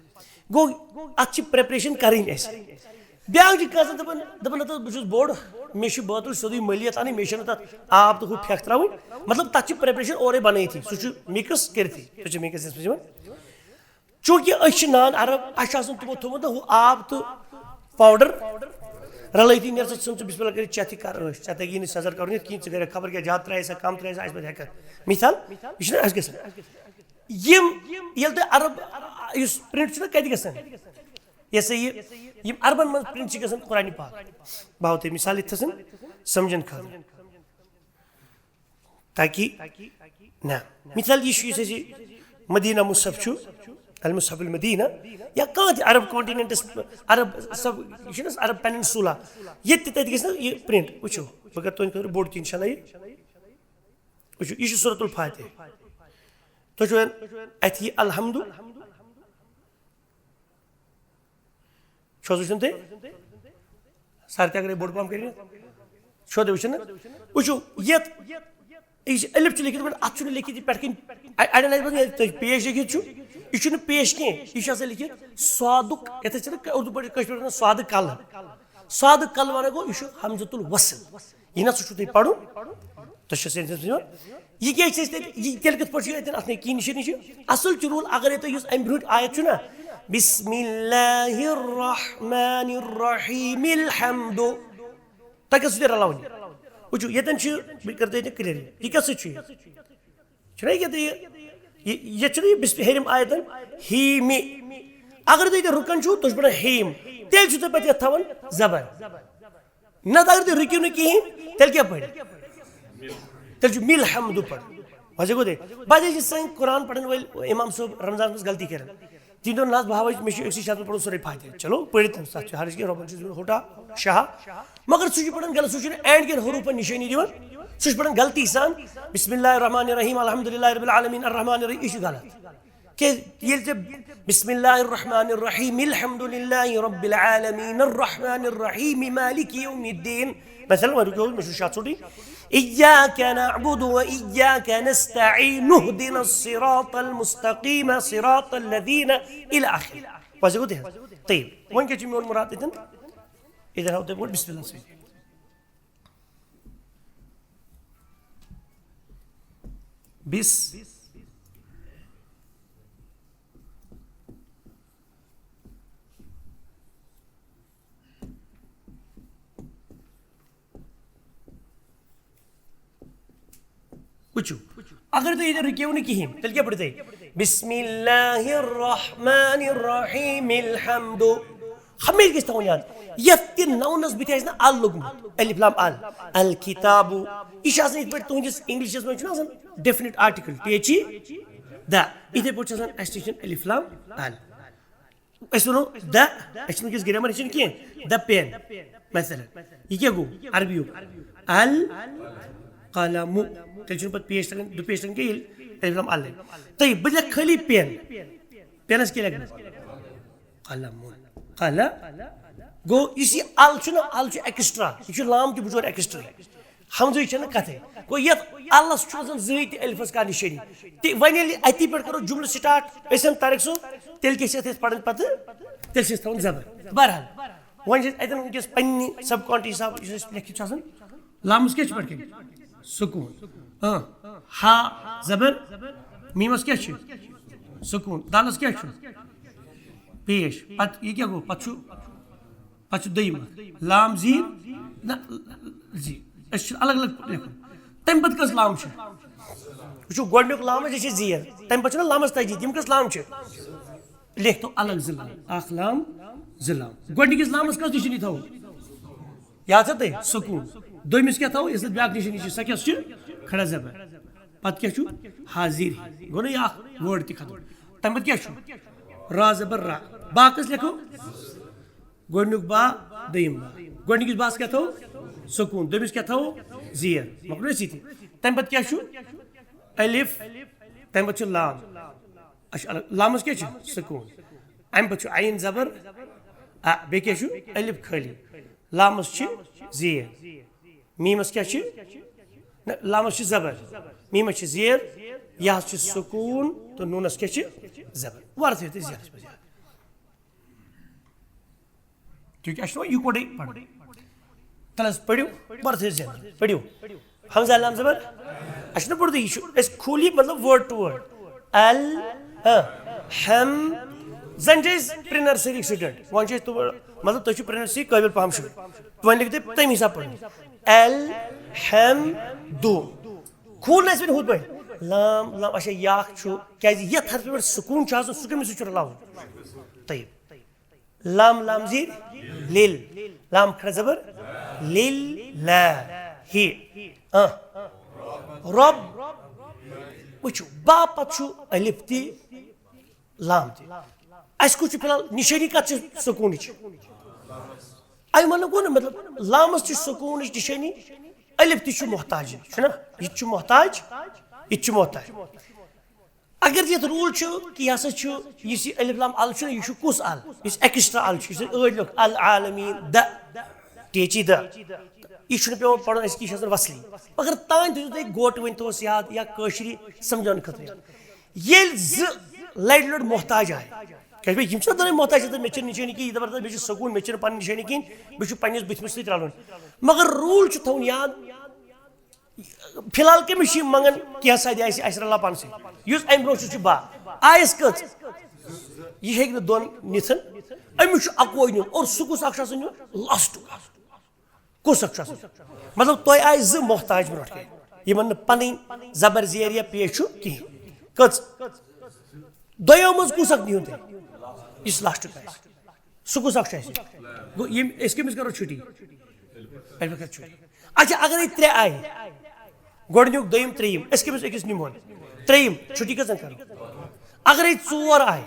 گوٚو، اتھ چھِ پریپریشن کرٕنۍ اَسہِ۔ بیٛاکھ چھِ کانٛہہ آسان دپان، دپان، ہتا بہٕ چھُس بوٚڑ، مےٚ چھُ بٲتل سیوٚدُے مٔلِتھ انٕنۍ، مےٚ چھَنہٕ تتھ آب تہٕ ہُہ پھٮ۪کھ ترٛاوٕنۍ۔ مطلب، تتھ چھِ پریپریشن اورے بنٲیتھٕے، سُہ چھُ مِکس کٔرتھٕے۔ سُہ چھُ مِکس یتھ منٛز یِوان۔ چوٗنٛکہِ أسۍ چھِ نان عرب، اَسہِ چھُ آسان تِمو تھوٚومُت نہ ہُہ آب تہٕ پاوڈر رلٲیتھٕے، نیرٕ سا ژھٕن ژٕ بسم اللہ کٔرِتھ چٮ۪تھ یہِ کر ٲسۍ۔ ژےٚ تگی نہٕ سٮ۪زر کرُن یتھ کِہیٖنۍ، ژٕ کَرکھ خبر کیٛاہ زیادٕ ترٛایہِ سا، کم ترٛایہِ سا، اَسہِ پتہٕ ہٮ۪کھ۔ مثال، یہِ چھُنہ اَسہِ گژھان۔ یِم، ییٚلہِ تۄہہِ عرب، یُس پرنٹ چھُنہ کتہِ گژھان؟ یہِ ہسا یہِ، یِم عربن منٛز پرنٹ چھِ گژھان قرآنِ پاک۔ بہٕ ہاوٕ تۄہہِ مثال یِتھ تھسن سمجھن خٲطرٕ۔ تاکہِ، نہ، مثال، یہِ چھُ، یُس اَسہِ مدینہ مصحف چھُ، المصحف المدینہ، یا کانٛہہ تہِ عرب کانٹیننٹس، عرب سب، یہِ چھُنہٕ حظ عرب پیننسولا، ییٚتہِ تہِ تَتہِ گژھِ نہ یہِ پرنٹ۔ وٕچھِو، بہٕ کرٕ تُہنٛدِ خٲطرٕ بوٚڑ تہِ انشاءاللہ یہِ۔ وٕچھِو، یہِ چھُ سورۃ الفاتحہ۔ تُہۍ چھِو وَنان اَتہِ یہِ الحمد، چھُ حظ وٕچھُن تُہۍ؟ سر تہِ اگرے بوٚڑ پہم کٔرِو۔ چھُو تُہۍ وٕچھُن نہ؟ وٕچھِو، یَتھ، یہِ چھِ الف چھُ لیکھِتھ، مگر اَتھ چھُنہٕ لیکھِتھ یہِ پٮ۪ٹھ کِنۍ۔ اَ-، اَڑٮ۪ن آسہِ باسان، ییٚلہِ تُہۍ پیش لیکھِتھ چھُ، یہِ چھُنہٕ پیش کینٛہہ، یہِ چھُ آسان لیکھِتھ سوادُک، یَتھ أسۍ چھِنہ اُردو پٲٹھۍ کٲشِر پٲٹھۍ وَنان سوادٕ کَلہٕ۔ سوادٕ کَلہٕ وَنان گوٚو، یہِ چھُ ہمزۃ الوصل۔ یہِ نہ سا چھُو تۄہہِ پَرُن، تۄہہِ چھُ صحیح یہِ کیٛازِ چھِ أسۍ تیٚلہِ، یہِ تیٚلہِ کِتھ پٲٹھۍ چھُ ییٚتٮ۪ن اَتھ نہٕ کِہیٖنۍ نِشٲنی چھِ؟ اَصٕل چھُ روٗل، اگر یہِ تۄہہِ یُس اَمہِ برٛونٛٹھ آیت چھُنہ، بسم اللہ الرحمن الرحیم الحمد، تۄہہِ کَتھ سۭتۍ رَلاوُن یہِ؟ وٕچھِو، ییٚتٮ۪ن چھُ، بہٕ کَرٕ تۄہہِ ییٚتٮ۪ن clear، یہِ کَتھ سۭتۍ چھُ یہِ؟ چھُنہ یہِ کیٛاہ تہٕ یہِ، یہِ، ییٚتہِ چھُنہ یہِ بسم-، ہیٚرِم آیتن، ہی می۔ اگر تُہۍ ییٚتہِ رُکان چھُو، تُہۍ چھُو پَران ہیم، تیٚلہِ چھُو تُہۍ پَتہٕ یَتھ تھاوان زبر۔ نَتہٕ اگر تُہۍ رُکِو نہٕ کِہیٖنۍ، تیٚلہِ کیٛاہ پَرِ؟ تیٚلہِ چھُ مِل حمدُ پَرُن۔ وۄنۍ گوٚو تیٚلہِ۔ بَجے چھِ سٲنۍ قرآن پَرَن وٲلۍ اِمام صٲب رمضانَس منٛز غلطی کَران۔ تِم دَپَن، نہ حظ، بہٕ ہاوَے، مےٚ چھُ أکسٕے شخصَس پَرُن سورُے فاتحہ۔ چلو، پٔرِتھ تٔمِس، تَتھ چھُ حرج کینٛہہ، رۄبَن چھُ دیُتمُت ہوٚٹ اَکھ، شاہ۔ مگر سُہ چھُ پَران غلط، سُہ چھُنہٕ اینڈ کٮ۪ن حروٗفَن نِشٲنی دِوان، سُہ چھُ پَران غلطی سان، بسم اللہ الرحمن الرحیم، الحمد للہ رب العالمین، الرحمن الرحیم، یہِ چھُ غلط۔ کیٛازِ ییٚلہِ ژےٚ بسم اللہ الرحمن الرحیم، الحمد للہ رب العالمین، الرحمن الرحیم، مالک یوم الدین، مثلاً، وۄنۍ رُکیو، مےٚ چھُ شاہ ژوٚٹٕے۔ إياك نعبد وإياك نستعين، اهدنا الصراط المستقيم، صراط الذين، إلى آخره۔ وۄنۍ گوٚو تہِ حظ۔ طيب، وۄنۍ کیٛاہ چھُ میون مُراد اَتٮ۪ن؟ اِدھر آو تۄہہِ برونٛٹھ بسم اللہ سۭتۍ۔ بِس۔ وٕچھِو، اگر تُہۍ ییٚتہِ رُکِو نہٕ کِہیٖنۍ، تیٚلہِ کیٛاہ پٔرِو تُہۍ؟ بسم اللہ الرحمن الرحیم الحمد۔ ہمیشہِ گژھِ تھاوُن یاد، یَتھ تہِ ناونَس بٕتھِ آسہِ نہ ال لوٚگمُت، الف لام ال، الکتابُ۔ یہِ چھُ آسان یِتھ پٲٹھۍ تُہٕنٛدِس انگلشس منٛز چھُنہ آسان definite article، T H E, the۔ یِتھَے پٲٹھۍ چھُ آسان اَسہِ نِش الف لام ال۔ أسۍ وَنو the، اَسہِ چھُنہٕ وٕنکیٚس grammar ہیٚچھُن کینٛہہ، the pen، مثلاً۔ یہِ کیٛاہ گوٚو؟ عربی یُک القلم۔ تیٚلہِ چھُنہٕ پَتہٕ پیش لَگان، دُپیش لَگان کینٛہہ، ییٚلہِ الف لام ال لَگہِ۔ طیب، بہٕ لیکھٕ خٲلی pen۔ Penس کیٛاہ لیکھٕ بہٕ؟ قلم۔ قلم۔ گوٚو، یُس یہِ ال چھُنہ، ال چھُ extra، یہِ چھُ لام تہِ بِچور extra۔ ہمزٕے چھَنہٕ کَتھٕے۔ گوٚو، یَتھ الَس چھُنہٕ آسان زٕہٕے تہِ الفَس کانٛہہ نِشٲنی۔ تہِ وۄنۍ ییٚلہِ اَتی پٮ۪ٹھ کَرو جُملہٕ start، أسۍ ہَن طارق صٲب، تیٚلہِ کیٛاہ چھِ اَتھ أسۍ پَران پَتہٕ؟ تیٚلہِ چھِ أسۍ تھاوان زَبر۔ بہرحال، وۄنۍ چھِ أسۍ اَتٮ۪ن وٕنکیٚس پنٛنہِ subcontinent حساب یُس اَسہِ لیکھِتھ چھُ آسان، لامَس کیٛاہ چھُ پٮ۪ٹھ کَنہِ؟ سکوٗن۔ اۭں۔ ہا زَبر، میٖمَس کیٛاہ چھُ؟ سکوٗن۔ دالَس کیٛاہ چھُ؟ پیش۔ پَتہٕ یہِ کیٛاہ گوٚو؟ پَتہٕ چھُ پتہٕ چھُ دوٚیِم اکھ۔ لام زیٖر، نہ، زیٖر۔ أسۍ چھِ الگ الگ لیکھُن۔ تَمہِ پتہٕ کٔژ لام چھِ؟ وٕچھِو، گۄڈٕنیُک لام یہِ چھِ زیٖر۔ تَمہِ پتہٕ چھُنہ لامس تجدیٖد، یِم کٔژ لام چھِ؟ لیکھتو الگ زٕ لام، اکھ لام، زٕ لام۔ گۄڈٕنِکِس لامس کٔژ نِشٲنی تھاوو؟ یاد چھا تۄہہِ؟ سکوٗن۔ دوٚیمِس کیٛاہ تھاوو؟ یۄس اَتھ بیٛاکھ نِشٲنی چھِ، سۄ کیٛاہ چھِ؟ کھڑا زبر۔ پتہٕ کیٛاہ چھُ؟ حاضر۔ گوٚو نہ یہِ اکھ word تہِ ختم۔ تَمہِ پتہٕ کیٛاہ چھُ؟ را زبر را۔ با کٔژ لیکھو؟ گۄڈٕنیُک با، دوٚیِم با۔ گۄڈٕنِکِس باہَس کیٛاہ تھاوو؟ سکوٗن۔ دوٚیمِس کیٛاہ تھاوو؟ زیر۔ مۄکلو أسۍ ییٚتی۔ تَمہِ پَتہٕ کیٛاہ چھُ؟ الف۔ تَمہِ پَتہٕ چھُ لام۔ اچھا، الگ، لامَس کیٛاہ چھُ؟ سکوٗن۔ اَمہِ پَتہٕ چھُ عین زبر آ۔ بیٚیہِ کیٛاہ چھُ؟ الف خٲلی۔ لامَس چھِ زیر۔ میٖمَس کیٛاہ چھِ؟ نہ، لامَس چھِ زبر۔ میٖمَس چھِ زیر۔ یَہَس چھِ سکوٗن تہٕ نوٗنَس کیٛاہ چھِ؟ زبر۔ وَرٕ تھٲیِو تُہۍ زیرَس پٮ۪ٹھ۔ کیونکہ اَسہِ چھُ وۄنۍ یِکوَٹَے پَرُن۔ تَلہٕ حظ پٔرِو، بَرٕ تھٲیِو ذہنَس منٛز، پٔرِو۔ ہمزہ لام زبر، اَسہِ چھُنہ پوٚرمُتُے، یہِ چھُ أسۍ کھوٗلی مطلب word to word۔ ال، ہ، ہم، زَن چھِ أسۍ pre nursery student، وۄنۍ چھِ أسۍ تور، مطلب تُہۍ چھِو pre nursery قٲبِل پَہَم شُرۍ، وۄنۍ لٔگِو تُہۍ تَمہِ حساب پَرُن۔ ال، ہم، دو۔ کھوٗل نہٕ اَسہِ وۄنۍ ہُتھ پٲٹھۍ۔ لام، لام، اچھا، یہِ اکھ چھُ، کیٛازِ یَتھ حرفہِ پٮ۪ٹھ سکوٗن چھُ آسان، سُہ کٔمِس سۭتۍ چھُ رَلاوُن؟ طیب۔ لام لام زیر، لِل۔ لام کھڑا زبر، لِل، لا، ہی۔ آ۔ رب۔ وٕچھِو، با پتہٕ چھُ الف تہِ لام تہِ۔ اَسہِ کُس چھُ فی الحال نِشٲنی کَتھ چھِ سکوٗنٕچ؟ اَمہِ وَنہٕ گوٚو نہ مطلب لامَس تہِ چھُ سکوٗنٕچ نِشٲنی، الف تہِ چھُ محتاج، چھُنہ؟ یہِ تہِ چھُ محتاج، یہِ تہِ چھُ محتاج۔ اگر یتھ روٗل چھُ کہِ یہِ ہسا چھُ، یُس یہِ الف لام ال چھُ، یہِ چھُ کُس ال؟ یُس extra ال چھُ، یُس أسۍ ٲدۍ لیوٚکھ، العالمین، the، T H E, the۔ یہِ چھُنہٕ پٮ۪وان پرُن اَسہِ کینٛہہ، یہِ چھُ آسان وصلی۔ مگر تانۍ تھٲیِو تُہۍ گوٹہٕ ؤنۍ توس یاد یا کٲشرِ سمجھاونہٕ خٲطرٕ یاد۔ ییٚلہِ زٕ لڑِ لڑِ محتاج آے۔ کیازِ بھائی، یِم چھِنہ دۄنوَے محتاج، تہٕ مےٚ چھِ نِشٲنی کِہیٖنۍ، یہِ دَپان، مےٚ چھِ سکوٗن، مےٚ چھِنہٕ پَنٕنۍ نِشٲنی کِہیٖنۍ، بہٕ چھُس پنٛنِس بٕتھِ مِس سۭتۍ رَلُن۔ مگر روٗل چھُ تھاوُن یاد، فی الحال کٔمِس چھِ یِم منٛگان؟ کینٛہہ سا دِ اَسہِ، اَسہِ رَلا پانسٕے۔ یُس اَمہِ برونٛہہ چھُ، سُہ چھُ با۔ آیَس کٔژ؟ یہِ ہیٚکہِ نہٕ دۄن نِتھ۔ أمِس چھُ اَکوے نیُن۔ اور سُہ کُس اَکھ چھُ آسان نیُن؟ لاسٹُک۔ کُس اَکھ چھُ آسان؟ مطلب، تۄہہِ آیہِ زٕ محتاج برونٛٹھ کَنہِ، یِمَن نہٕ پَنٕنۍ زبر زیر یا پیش چھُ کِہیٖنۍ۔ کٔژ؟ دۄیو منٛز کُس اَکھ نیُن تۄہہِ؟ یُس لاسٹُک آسہِ۔ سُہ کُس اَکھ چھُ اَسہِ؟ گوٚو، یِم، أسۍ کٔمِس کَرو چھُٹی؟ أسۍ ما کَرو چھُٹی؟ اچھا، اگرے ترٛےٚ آیہِ، گۄڈٕنیُک، دوٚیِم، ترٛیٚیِم، أسۍ کٔمِس أکِس نِمون؟ ترٛیٚیِم، چھُٹی کٔژَن کَرو؟ اگرے ژور آیہِ،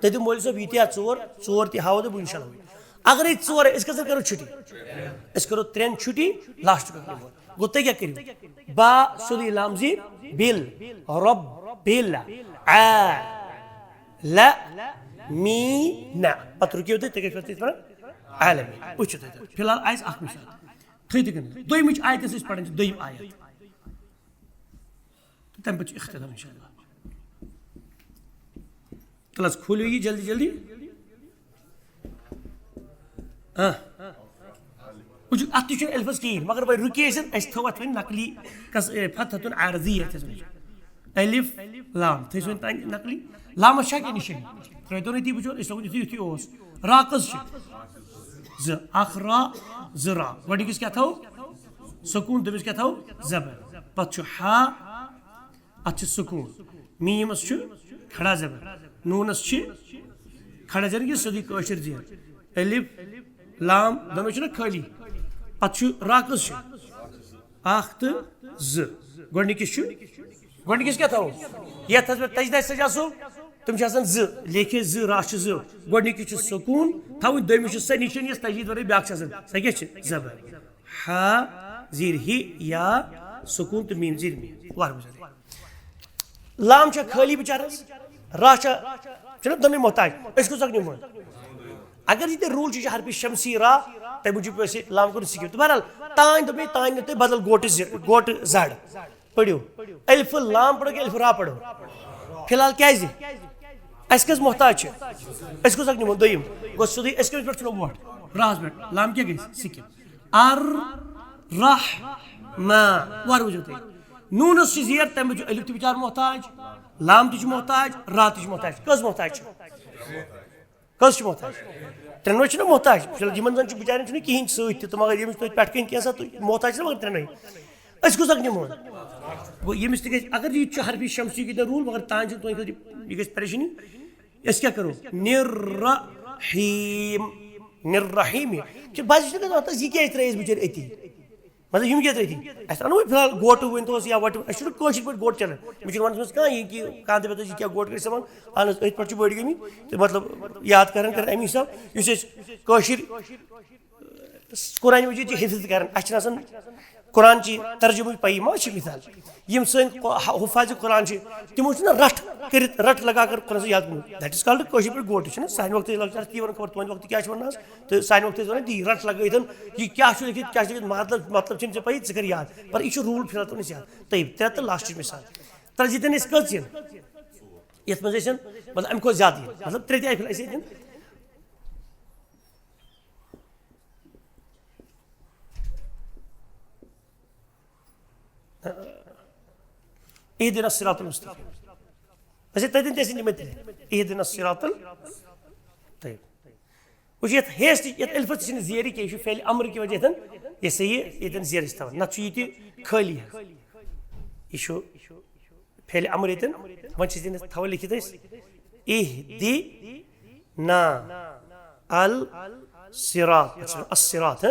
تُہۍ دِیِو مولوی صٲب یہِ تہِ اَتھ ژور، ژور تہِ ہاوو تہٕ بہٕ اِنشاء اللہ۔ اگرے ژور آیہِ، أسۍ کٔژَن کَرو چھُٹی؟ أسۍ کَرو ترٛٮ۪ن چھُٹی، لاسٹُک اَکھ نِمون۔ گوٚو، تُہۍ کیٛاہ کٔرِو؟ با سیوٚدُے لامزی بِل، رۄب بِل، آ، لَ، می، نہ۔ پَتہٕ رُکِو تُہۍ، تُہۍ کیٛاہ چھِو تَتہِ پَران؟ عالمی۔ وٕچھِو تُہۍ تَتہِ۔ فی الحال آیہِ اَکھ مِثال۔ تھٔوۍ تِتھٕے کٔنۍ۔ دوٚیمِچ آیت یۄس أسۍ پَران چھِ، دوٚیِم آیت۔ تہٕ تَمہِ پَتہٕ چھُ اختتام اِنشاء اللہ۔ تَلہٕ حظ، کھوٗلِو یہِ جلدی جلدی۔ ہاں۔ وٕچھِو، اَتھ تہِ چھُنہٕ الفس کِہیٖنۍ، مگر وۄنۍ رُکے أسۍ، اَسہِ تھٲو اَتھ وۄنۍ نقلی کس-، اے، فتحتُن عارضی یَتھ أسۍ وٕچھو۔ الف لام، تھٲیِو سُہ وۄنۍ تَتہِ نقلی۔ لامس چھا کینٛہہ نِشٲنی؟ ترٛٲوتو نہٕ أتی وٕچھو، أسۍ تھاوو یُتھُے یُتھُے اوس۔ را کٔژ چھِ؟ زٕ۔ اکھ را، زٕ را۔ گۄڈٕنِکِس کیٛاہ تھاوو؟ سکوٗن، دوٚیمِس کیٛاہ تھاوو؟ زبر۔ پتہٕ چھُ ہا، اتھ چھُ سکوٗن۔ میٖمس چھُ کھڑا زبر۔ نوٗنس چھِ کھڑا زبر، یہِ سیوٚدُے کٲشِر زیر۔ الف، لام، دۄنوَے چھِنہ خٲلی۔ پتہٕ چھُ را کٔژ چھِ؟ اکھ تہٕ زٕ۔ گۄڈٕنِکِس چھُ، گۄڈٕنِکِس کیٛاہ تھاوو؟ یَتھ حضرت تجدید سجا صٲب، تِم چھِ آسان زٕ، لیکھے زٕ، را چھِ زٕ۔ گۄڈٕنِکِس چھُ سکوٗن تھاوٕنۍ، دوٚیمِس چھُ سۄ نِشٲنی یۄس تجدید ورٲے بیٛاکھ چھِ آسان۔ سۄ کیٛاہ چھِ؟ زبر۔ ہا زیر ہی یا سکوٗن تہٕ میٖم زیر می۔ وارٕ وٕچھو تُہۍ۔ لام چھا خٲلی بِچارَس؟ را چھا، چھِنہ دۄنوَے محتاج؟ أسۍ کُس اَکھ نِمون؟ اگر یہِ تہِ روٗل چھُ، یہِ چھُ حرفِ شمسی را، تَمہِ موٗجوٗب پیوٚو اَسہِ لام کَرُن سِکِپ۔ تہٕ بہرحال، تانۍ دوٚپ مےٚ، تانۍ نِیِو تُہۍ بدل گوٹہٕ زِ-، گوٹہٕ زَڑ۔ پٔرِو۔ الف لام پٔرِو کِنہٕ الف را پٔرِو؟ فی الحال کیٛازِ؟ اَسہِ کٔژ محتاج چھِ؟ أسۍ کُس اَکھ نِمو؟ دوٚیِم۔ گوٚو سیوٚدُے، أسۍ کٔمِس پٮ۪ٹھ چھُنو ووٹ؟ راہَس پٮ۪ٹھ۔ لام کیٛاہ گٔے؟ سِکِپ۔ ار، رح، ما۔ وَر وٕچھِو تُہۍ۔ نوٗنَس چھِ زیر، تَمہِ پَتہٕ چھُ الف تہِ بِچار محتاج، لام تہِ چھُ محتاج، را تہِ چھُ محتاج۔ کٔژ محتاج چھِ؟ کٔژ چھِ محتاج؟ ترٛٮ۪نوَے چھِنہ محتاج؟ فی الحال یِمَن زَن چھُ بِچارٮ۪ن چھُنہٕ کِہیٖنۍ سۭتۍ تہِ، تہٕ مگر ییٚمِس چھُ توتہِ پٮ۪ٹھ کَنہِ کینٛہہ سا، تہٕ محتاج چھِنہ مگر ترٛٮ۪نوَے۔ أسۍ کُس اَکھ نِمون؟ گوٚو، ییٚمِس تہِ گژھِ، اگر یہِ تہِ چھُ حرفِ شمسی کہِ روٗل، مگر تانۍ چھُنہٕ تُہٕنٛدِ خٲطرٕ یہِ گژھِ پریشٲنی۔ أسۍ کیٛاہ کَرو؟ نِررحیٖم۔ نِررحیٖم۔ یہِ چھُ باسان، چھُنہٕ گژھان، اَتھ یہِ کیٛازِ ترٛٲے اَسہِ بِچٲرۍ أتی؟ مطلب، یِم کیٛاہ ترٛٲے أتی؟ اَسہِ اَنو وۄنۍ فی الحال گوٹہٕ ؤنۍ تو یا وَٹہٕ، اَسہِ چھُنہٕ کٲشِر پٲٹھۍ گوٹہٕ چَلان۔ مےٚ چھُنہٕ وَنان کٲنٛہہ یہِ کہِ کانٛہہ دَپہِ، یہِ کیٛاہ گوٹہٕ کٔرِتھ سَمان؟ اَہن حظ، أتھۍ پٮ۪ٹھ چھِ بٔڑۍ گٔمٕتۍ۔ تہٕ مطلب، یاد کَران کَران اَمی حِساب، یُس أسۍ کٲشِر قرآن مجید چھِ حفظ کران، اَسہِ چھِنہٕ آسان قرآن چہِ ترجمٕچ پَیی ما چھِ۔ مثال، یِم سٲنۍ قو-، حُفاظِ قرآن چھِ، تِمو چھِنہ رَٹھ کٔرِتھ، رَٹھ لگا کر قرآن سۭتۍ یاد کوٚرمُت۔ That is called کٲشِر پٲٹھۍ گوٹہٕ، چھِنہ سانہِ وقتہٕ لَکچارَس تی وَنان، خبر تُہٕنٛدِ وقتہٕ کیٛاہ چھِ وَنان آز، تہٕ سانہِ وقتہٕ ٲسۍ وَنان تی، رَٹھ لگٲیِتھ، یہِ کیٛاہ چھُ لیکھِتھ، کیٛاہ چھُ لیکھِتھ، مطلب، مطلب چھُنہٕ ژےٚ پَیی، ژٕ کر یاد۔ پر یہِ چھُ روٗل فی الحال تھاوُن اَسہِ یاد۔ طیب، ترٛےٚ تہٕ لاسٹٕچ مثال۔ ترٛےٚ زٕ تہِ نہٕ أسۍ کٔژ یِن؟ یَتھ منٛز ٲسۍ یِن، مطلب، اَمہِ کھۄتہٕ زیادٕ یِن، مطلب، ترٛےٚ تہِ آیہِ فی الحال أسۍ ییٚتہِ یِن۔ اهدنا الصراط المستقيم۔ أسۍ تَتٮ۪ن تہِ ٲسۍ نِمٕتۍ تیٚلہِ۔ اهدنا الصراط ال-، طيب۔ وٕچھ، یَتھ ہیس تہِ، یَتھ الفَس تہِ چھِنہٕ زیرٕے کینٛہہ، یہِ چھُ فعلِ امر کہِ وجہ سۭتۍ یہِ سا یہِ ییٚتٮ۪ن زیرٕ چھِ تھاوان، نَتہٕ چھُ یہِ تہِ خٲلی حظ۔ یہِ چھُ فعلِ امر ییٚتٮ۪ن، وۄنۍ چھِ أسۍ ییٚتٮ۪ن تھاوان لیکھِتھ أسۍ، اهدنا الصراط، اچھا، الصراط، ہہ؟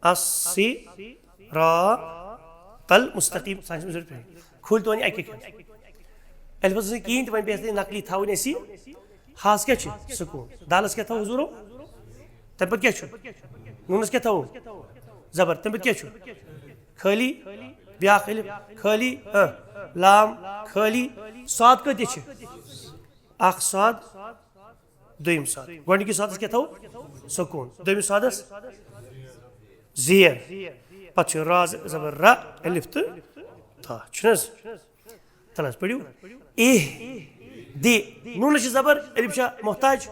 الصراط المستقيم، سُہ چھُ ضروٗرت پٮ۪وان۔ کھوٗلۍ تو وۄنۍ اَکہِ اَکہِ۔ الفَس ٲسۍ نہٕ کِہیٖنۍ تہِ، وۄنۍ پیٚیہِ اَسہِ نقلی تھاوٕنۍ اَسہِ یہِ۔ ہاہَس کیٛاہ چھُ؟ سکوٗن۔ دالَس کیٛاہ تھاوو حضوٗرو؟ تَمہِ پَتہٕ کیٛاہ چھُ؟ نوٗنَس کیٛاہ تھاوو؟ زبر۔ تَمہِ پَتہٕ کیٛاہ چھُ؟ خٲلی، بیٛاکھ الف، خٲلی، ہہ، لام، خٲلی۔ صاد کۭتیاہ چھِ؟ اکھ صاد، دوٚیِم صاد۔ گۄڈٕنِکِس صادَس کیٛاہ تھاوو؟ سکوٗن۔ دوٚیمِس صادَس زیر۔ پَتہٕ چھُ را ز-، زبر را، الف تہٕ تا۔ چھُنہٕ حظ؟ تَلہٕ حظ، پٔرِو۔ اِہ، دی۔ نوٗنَس چھِ زبر، الف چھا محتاج؟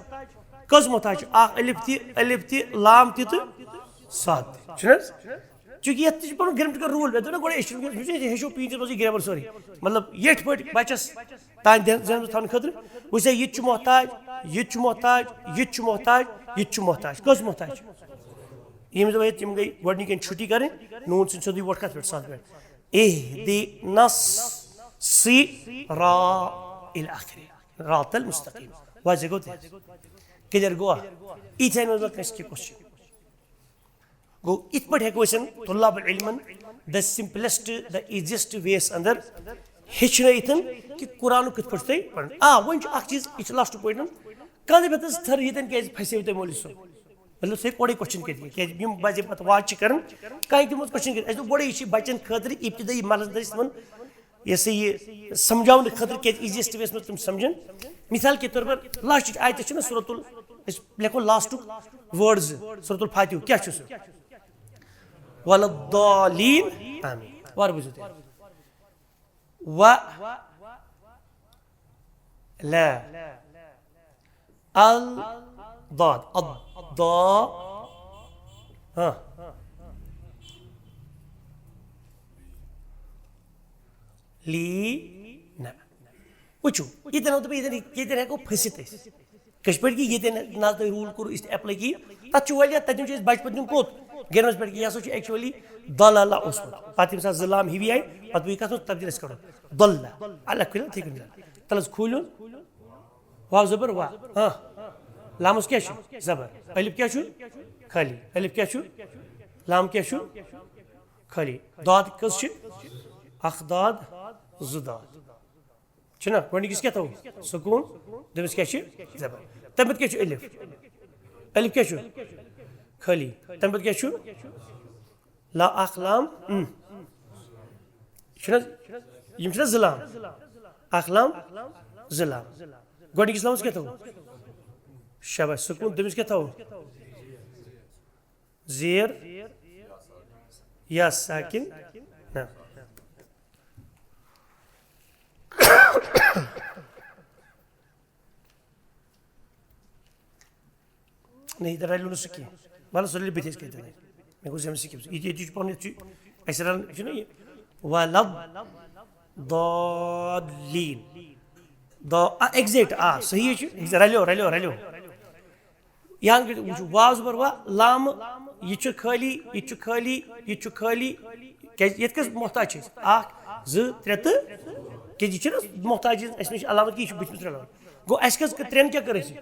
کٔژ محتاج چھِ؟ اکھ الف تہِ، الف تہِ، لام تہِ تہٕ صاد تہِ۔ چھُنہٕ حظ؟ چونکہ یَتھ تہِ چھُ پَنُن grammatical rule۔ مےٚ دوٚپ نہ گۄڈٕ، أسۍ چھِ، أسۍ چھِ ہیٚچھو پی جی منٛزٕے grammar سورُے۔ مطلب، یِتھ پٲٹھۍ بَچَس تانۍ ذہنَس منٛز تھاونہٕ خٲطرٕ، وٕچھ سا، یہِ تہِ چھُ محتاج، یہِ تہِ چھُ محتاج، یہِ تہِ چھُ محتاج، یہِ تہِ چھُ محتاج۔ کٔژ محتاج چھِ؟ ییٚمِس دۄہ ییٚتہِ یِم گٔے گۄڈٕنِکٮ۪ن چھُٹی کَرٕنۍ، نوٗن سۭتۍ سیوٚدُے ووٹ کَتھ پٮ۪ٹھ؟ صاد پٮ۪ٹھ۔ اہدنا الصراط الاخر۔ صراط المستقیم۔ واضح گوٚو تہِ؟ Clear گوٚوا؟ یِتھے منٛز ما کٲنٛسہِ کینٛہہ question؟ گوٚو، یِتھ پٲٹھۍ ہٮ۪کو أسۍ طلاب العلمن the simplest، the easiest ways اندر ہیٚچھنٲیِتھ کہِ قرآن کِتھ پٲٹھۍ چھُ تۄہہِ پَرُن۔ آ، وۄنۍ چھُ اکھ چیٖز، یہِ چھُ last point۔ کانٛہہ دَپہِ، "ہتس تھر ییٚتٮ۪ن کیٛازِ پھسیو تُہۍ مولوی صٲب؟" مطلب، سُہ ہیٚکہِ اورَے question کٔرِتھ، کیٛازِ یِم بَچہٕ پَتہٕ واچ چھِ کَران، کانٛہہ تہِ تِمَن question کٔرِتھ۔ اَسہِ دوٚپ گۄڈَے، یہِ چھِ بَچَن خٲطرٕ ابتدٲیی مرحلَس منٛز تِمَن، یہِ ہسا یہِ سَمجھاونہٕ خٲطرٕ، کیٛازِ easiest ways منٛز تِم سَمجھَن۔ مثال کے طور پر، لاسٹٕچ آیتَس چھُنہ سورۃ ال-، أسۍ لیکھو لاسٹُک word زٕ، سورۃ الفاتحہ کیٛاہ چھُ سُہ؟ ولا الضالین۔ آمین۔ وارٕ بوٗزِو تُہۍ۔ و لا۔ الضاد۔ الضا۔ ہاں۔ لی۔ نہ۔ وٕچھِو، ییٚتٮ۪ن ہاو تہٕ بہٕ، ییٚتٮ۪ن، ییٚتٮ۪ن ہٮ۪کو پھٔسِتھ أسۍ۔ کِتھ پٲٹھۍ کہِ ییٚتٮ۪ن نہ تُہۍ rule کوٚرُو، أسۍ تہِ apply کِہیٖنۍ۔ تَتہِ چھُ واریاہ، تَتٮ۪ن چھُ اَسہِ بَچپَن دیُن کوٚت؟ گرٛینَس پٮ۪ٹھ کہِ یہِ ہسا چھُ actually ضلالہ اوسمُت۔ پَتہٕ ییٚمہِ ساتہٕ زٕ لام ہِوی آیہِ، پَتہٕ گوٚو یہِ کَتھ منٛز تَبدیٖل، أسۍ کَرو ضلہ۔ الگ کھُلِو، تِتھَے کٔنۍ۔ تَلہٕ حظ کھوٗلِو۔ واو زبر وا۔ ہاں۔ لامَس کیٛاہ چھُ؟ زبر۔ الف کیٛاہ چھُ؟ خٲلی۔ الف کیٛاہ چھُ؟ لام کیٛاہ چھُ؟ خٲلی۔ داد کٔژ چھِ؟ اَکھ داد، زٕ داد۔ چھُنہ؟ گۄڈٕنِکِس کیٛاہ تھاوو؟ سکوٗن۔ دوٚیمِس کیٛاہ چھِ؟ زبر۔ تَمہِ پَتہٕ کیٛاہ چھُ الف؟ الف کیٛاہ چھُ؟ خٲلی۔ تَمہِ پَتہٕ کیٛاہ چھُ؟ لا، اَکھ لام، اۭں۔ چھُنہ حظ؟ یِم چھِنہ زٕ لام؟ اَکھ لام، زٕ لام۔ گۄڈٕنِکِس لامَس کیٛاہ تھاوو؟ شاباش، سکوٗن۔ دوٚیمِس کیٛاہ تھاوو؟ زیر یا ساکن؟ نہ۔ نہ، ییٚتہِ رَلیو نہٕ سُہ کینٛہہ۔ وَلہٕ، سُہ رَلہِ بٕتھِ، أسۍ کَتہِ رَلہِ؟ مےٚ گوٚژھ أمِس سِکِپ۔ یہِ تہِ، یہِ تہِ چھُ پَنُن، یہِ تہِ چھُ، اَسہِ رَل-، چھُنہ یہِ؟ وَلَد ضالین۔ دا-، آ، exact، آ، صحیح چھُ۔ رَلیو، رَلیو، رَلیو۔ یہاں وٕچھِو، واو زبر وا، لام، یہِ چھُ خٲلی، یہِ چھُ خٲلی، یہِ چھُ خٲلی۔ کیٛازِ ییٚتہِ کٔژ محتاج چھِ أسۍ؟ اکھ، زٕ، ترٛےٚ تہٕ، کیٛازِ یہِ چھِنہٕ محتاج، اَسہِ نِش علامت کہِ یہِ چھُ بٕتھمِس رَلان۔ گوٚو اَسہِ کٔژ، ترٛٮ۪ن کیٛاہ کٔر اَسہِ؟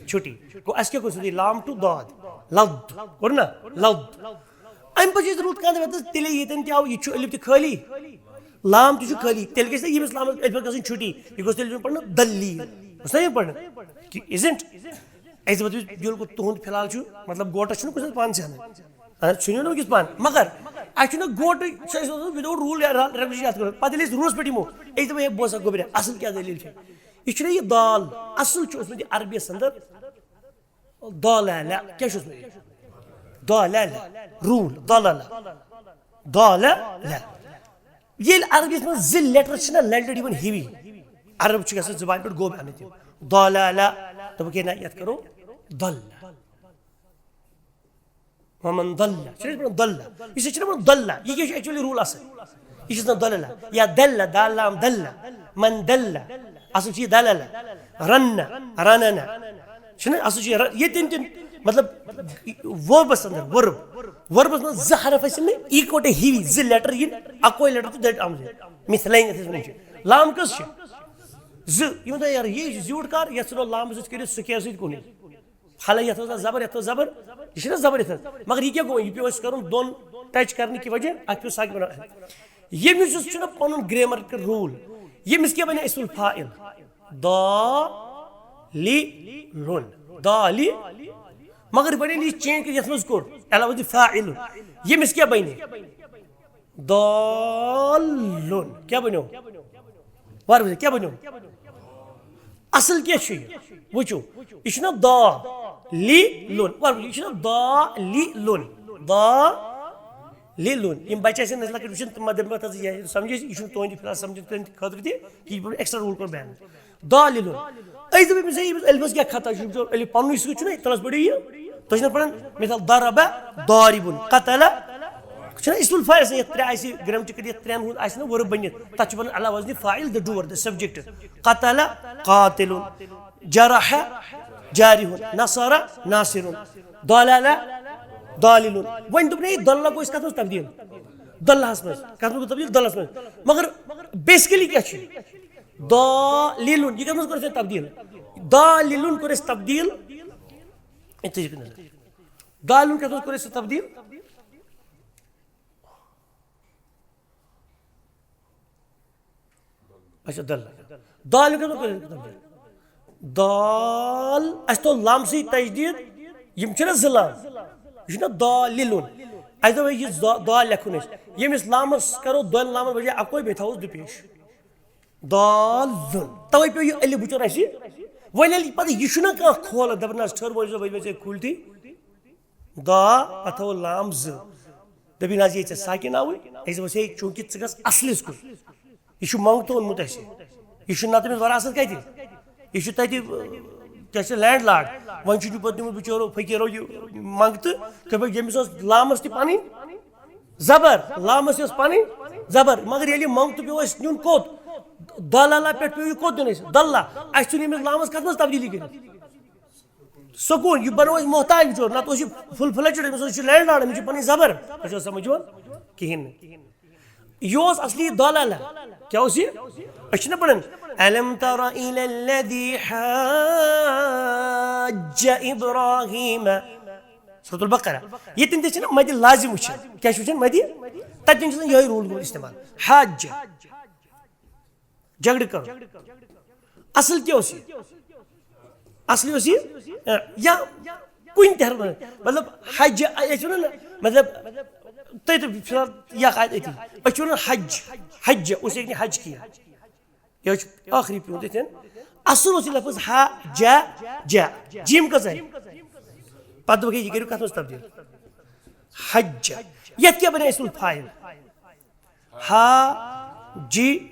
چھُٹی۔ گوٚو اَسہِ کیٛاہ کوٚر سیوٚدُے؟ لام to داد۔ لَد۔ کوٚر نا؟ لَد۔ اَمہِ پَتہٕ چھِ أسۍ روٗد کانٛہہ دَپان، تہٕ تیٚلے ییٚتٮ۪ن تہِ آو، یہِ چھُ الف تہِ خٲلی، لام تہِ چھُ خٲلی، تیٚلہِ گژھِ نہ ییٚمِس لامَس الفَس گژھٕنۍ چھُٹی، یہِ گوٚژھ تیٚلہِ یُن پَرنہٕ دٔلیٖل۔ گوٚژھ نہ یُن پَرنہٕ؟ کہِ isn't؟ اَسہِ دَپو تُہۍ، بِلکُل تُہُنٛد فِلحال چھُ، مطلب، گوٹَس چھُنہٕ کُنہِ ساتہٕ پانہٕ زینان۔ اَہَن حظ، ژھٕنِو نہٕ وٕنکیٚس پانہٕ۔ مگر اَسہِ چھُنہٕ گوٹہٕ، چھُ اَسہِ اوسمُت without rule یا را-، regulation یَتھ کَرُن۔ پَتہٕ ییٚلہِ أسۍ روٗلَس پٮ۪ٹھ یِمو، أسۍ دَپو، "ہے، بوز سا گوٚبریا، اَصٕل کیٛاہ دٔلیٖل چھےٚ؟" یہِ چھُنہ یہِ دال، اَصٕل چھُ اوسمُت یہِ عربیَس اندر۔ ضلالہ۔ کیٛاہ چھُس بہٕ؟ ضلالہ۔ Rule۔ ضلالہ۔ ضلالہ۔ ییٚلہِ عربیَس منٛز زٕ letter چھِنہ، letter یِوان ہِوی، عرب چھِ گژھان زبانہِ پٮ۪ٹھ گوٚب اَنٕنۍ تِم۔ ضلالہ۔ دوٚپُکھ، ہے نہ، یَتھ کَرو ضلہ۔ ومن ضل۔ چھِنہ أسۍ پَران ضلہ؟ یہِ چھِ، چھِنہ وَنان ضلہ؟ یہِ کیٛاہ چھُ actually rule اَصٕل؟ یہِ چھِ آسان ضلالہ۔ یا دلہ، دال لام دلہ۔ من دلہ۔ اَصٕل چھِ یہِ دلالہ۔ رنہ، رننہ۔ چھِنہ اَصٕل چھِ یہِ ر-، ییٚتٮ۪ن تہِ، مطلب، verbس اندر، verb۔ Verbس منٛز زٕ حرف ٲسِن نہٕ اِکوَٹے ہِوی، زٕ letter یِن اَکوے letter تہٕ دٔرۍ آمٕژ۔ مثلین یَتھ أسۍ وَنان چھِ۔ لام کٔژ چھِ؟ زٕ۔ یہِ ؤنۍ تو یارٕ، یہِ چھُ زیوٗٹھ کار، یَتھ ژھٕنو لامہٕ سۭتۍ کٔرِتھ، سُہ کیٛاہ سۭتۍ کُنُے؟ حالانکہ یَتھ اوس زبر، یَتھ اوس زبر، یہِ چھُنہ زبر یَتھ منٛز۔ مگر یہِ کیٛاہ گوٚو؟ یہِ پیوٚو اَسہِ کَرُن دۄن touch کَرنہٕ کہِ وجہ، اَتھ پیوٚو ساکِن بَناوُن۔ ییٚمِس یُس چھُنہ پَنُن grammar کہِ rule، ییٚمِس کیٛاہ بَنہِ اسم الفاعل؟ ضالِلُن۔ ضالِ۔ مگر وۄنۍ ییٚلہِ یہِ change کٔرِتھ یَتھ منٛز کوٚر، علاوہ دِ فاعِلُن، ییٚمِس کیٛاہ بَنہِ؟ ضالُن۔ کیٛاہ بَنیو؟ وَر وٕچھِو، کیٛاہ بَنیو؟ اَصٕل کیٛاہ چھُ یہِ؟ وٕچھِو، یہِ چھُنہ ضالِلُن۔ وَر وٕچھِو، یہِ چھُنہ ضالِلُن۔ ضا-، لیلُن۔ یِم بَچہِ آسن اَسہِ لۄکٕٹۍ وٕچھِن، تِم ما دَپن پَتہٕ، یہِ چھُنہٕ تۄہہِ یہِ چھُنہٕ تُہٕنٛدِ فِلحال سَمجھُن تُہٕنٛدِ خٲطرٕ تہِ کِہیٖنۍ، یہِ پیوٚو extra rule کوٚر ban۔ دالِلُن۔ أسۍ دَپو أمِس، ہے، أمِس ألفَس کیٛاہ خطا چھُ؟ یہِ چھُ ألِف پَنُن یُس چھُنہ، تَلَس پٔرِو یہِ۔ تُہۍ چھِو نہ پَران، مِثال، ضرب ضاربُن، قتل۔ چھُنہ اسم الفاعل آسان، یَتھ ترٛےٚ آسہِ، grammatical یَتھ ترٛٮ۪ن ہُنٛد آسہِ نہ verb بٔنِتھ، تَتھ چھُ وَنان علی وزن فاعل، the doer, the subject۔ قتل قاتل، جرح جارح، نصر ناصر، ضلل ضالل۔ وۄنۍ دوٚپ مےٚ، یہِ ضلل گوٚو أسۍ کَتھ منٛز تبدیٖل؟ ضللہَس منٛز۔ کَتھ منٛز گوٚو تبدیٖل؟ ضللَس منٛز۔ مگر basically کیٛاہ چھُ؟ ضالل۔ یہِ کَتھ منٛز کوٚر اَسہِ تبدیٖل؟ ضالل کوٚر اَسہِ تبدیٖل۔ یِتھُے چھُ نظر۔ ضالل کَتھ منٛز کوٚر اَسہِ سُہ تبدیٖل؟ اچھا، دل۔ دال کَتھ منٛز کوٚر اَسہِ تبدیٖل؟ دال، اَسہِ تھوٚو لامسٕے تجدیٖد، یِم چھِنہ زٕ لام، یہِ چھُنہ دالِلُن۔ اَسہِ دوٚپ، یہِ زا-، دال لیکھُن أسۍ، ییٚمِس لامَس کَرو دۄن لامَن بجایہِ اَکوے، بیٚیہِ تھاووس دُپیش۔ دالُن۔ تَوَے پیوٚو یہِ ألِف بُچُر اَسہِ۔ وۄنۍ ییٚلہِ پَتہٕ یہِ چھُنہ کانٛہہ کھولان، دَپان، "نہ حظ، ٹھٔہر، وۄنۍ چھُس بہٕ، وۄنۍ چھُس بہٕ ژےٚ کھوٗلتھٕے۔" دا، پَتہٕ تھاوو لام زٕ۔ دٔپِن حظ، یہِ ژےٚ ساکِن آوٕے؟ أسۍ دَپوس، ہے، چوٗنٛکہِ ژٕ گژھ اَصلِس کُن۔ یہِ چھُ منٛگتہٕ اوٚنمُت اَسہِ۔ یہِ چھُ نَتہٕ أمِس وراثت کَتہِ؟ یہِ چھُ تَتہِ، کیٛاہ چھِ، لینڈ لارڈ۔ وۄنۍ چھُ یہِ پَتہٕ نیوٗمُت بِچورو فقیٖرو یہِ منٛگتہٕ۔ کیٛاہ پَتہٕ ییٚمِس ٲس لامَس تہِ پَنٕنۍ زبر، لامَس یہِ ٲس پَنٕنۍ زبر، مگر ییٚلہِ یہِ منٛگتہٕ پیوٚو اَسہِ نیُن کوٚت؟ دَلَلہ پٮ۪ٹھ پیوٚو یہِ کوٚت دیُن اَسہِ؟ دَلہ۔ اَسہِ چھُنہٕ ییٚمِس لامَس کَتھ منٛز تبدیٖلی کٔرِتھ؟ سکوٗن، یہِ بنوو اَسہِ محتاج بِچور، نَتہٕ اوس یہِ full fledged، أمِس اوس، یہِ لینڈ لارڈ، أمِس چھِ پَنٕنۍ زبر۔ تۄہہِ چھو سَمٕجھ یِوان؟ کِہیٖنۍ نہٕ۔ یہِ اوس اَصلی دَلَلہ۔ کیٛاہ اوس یہِ؟ أسۍ چھِنہ پَران، "ألم تر إلى الذي حاج إبراهيم۔" سورة البقرہ۔ ییٚتٮ۪ن تہِ چھِنہ مَدِ لازِم وٕچھان۔ کیٛاہ چھِ وٕچھان؟ مَدِ۔ تَتٮ۪ن چھِ آسان یِہوٚے rule گوٚمُت استعمال۔ حاج۔ جھگڑٕ کرُن۔ اصل کیٛاہ اوس یہِ؟ اصلی اوس یہِ، اہ، یا کُنہِ تہِ حرفہٕ، مطلب، حج، أسۍ چھِ وَنان نہ، مطلب، تُہۍ تہِ فی الحال یہِ اکھ آیت أتی۔ أسۍ چھِ وَنان حج، حج، اوس یہِ نہٕ حج کینٛہہ۔ یہِ حظ چھُ ٲخری پیوٗنت ییٚتٮ۪ن۔ اصل اوس یہِ لفظ حا، جا، جا۔ جیم کٔژ آیہِ؟ پتہٕ دوٚپُکھ، ہے، یہِ کٔرِو کتھ منٛز تبدیٖل؟ حج۔ یتھ کیٛاہ بنیٛاو اسم الفاعل؟ ہا جی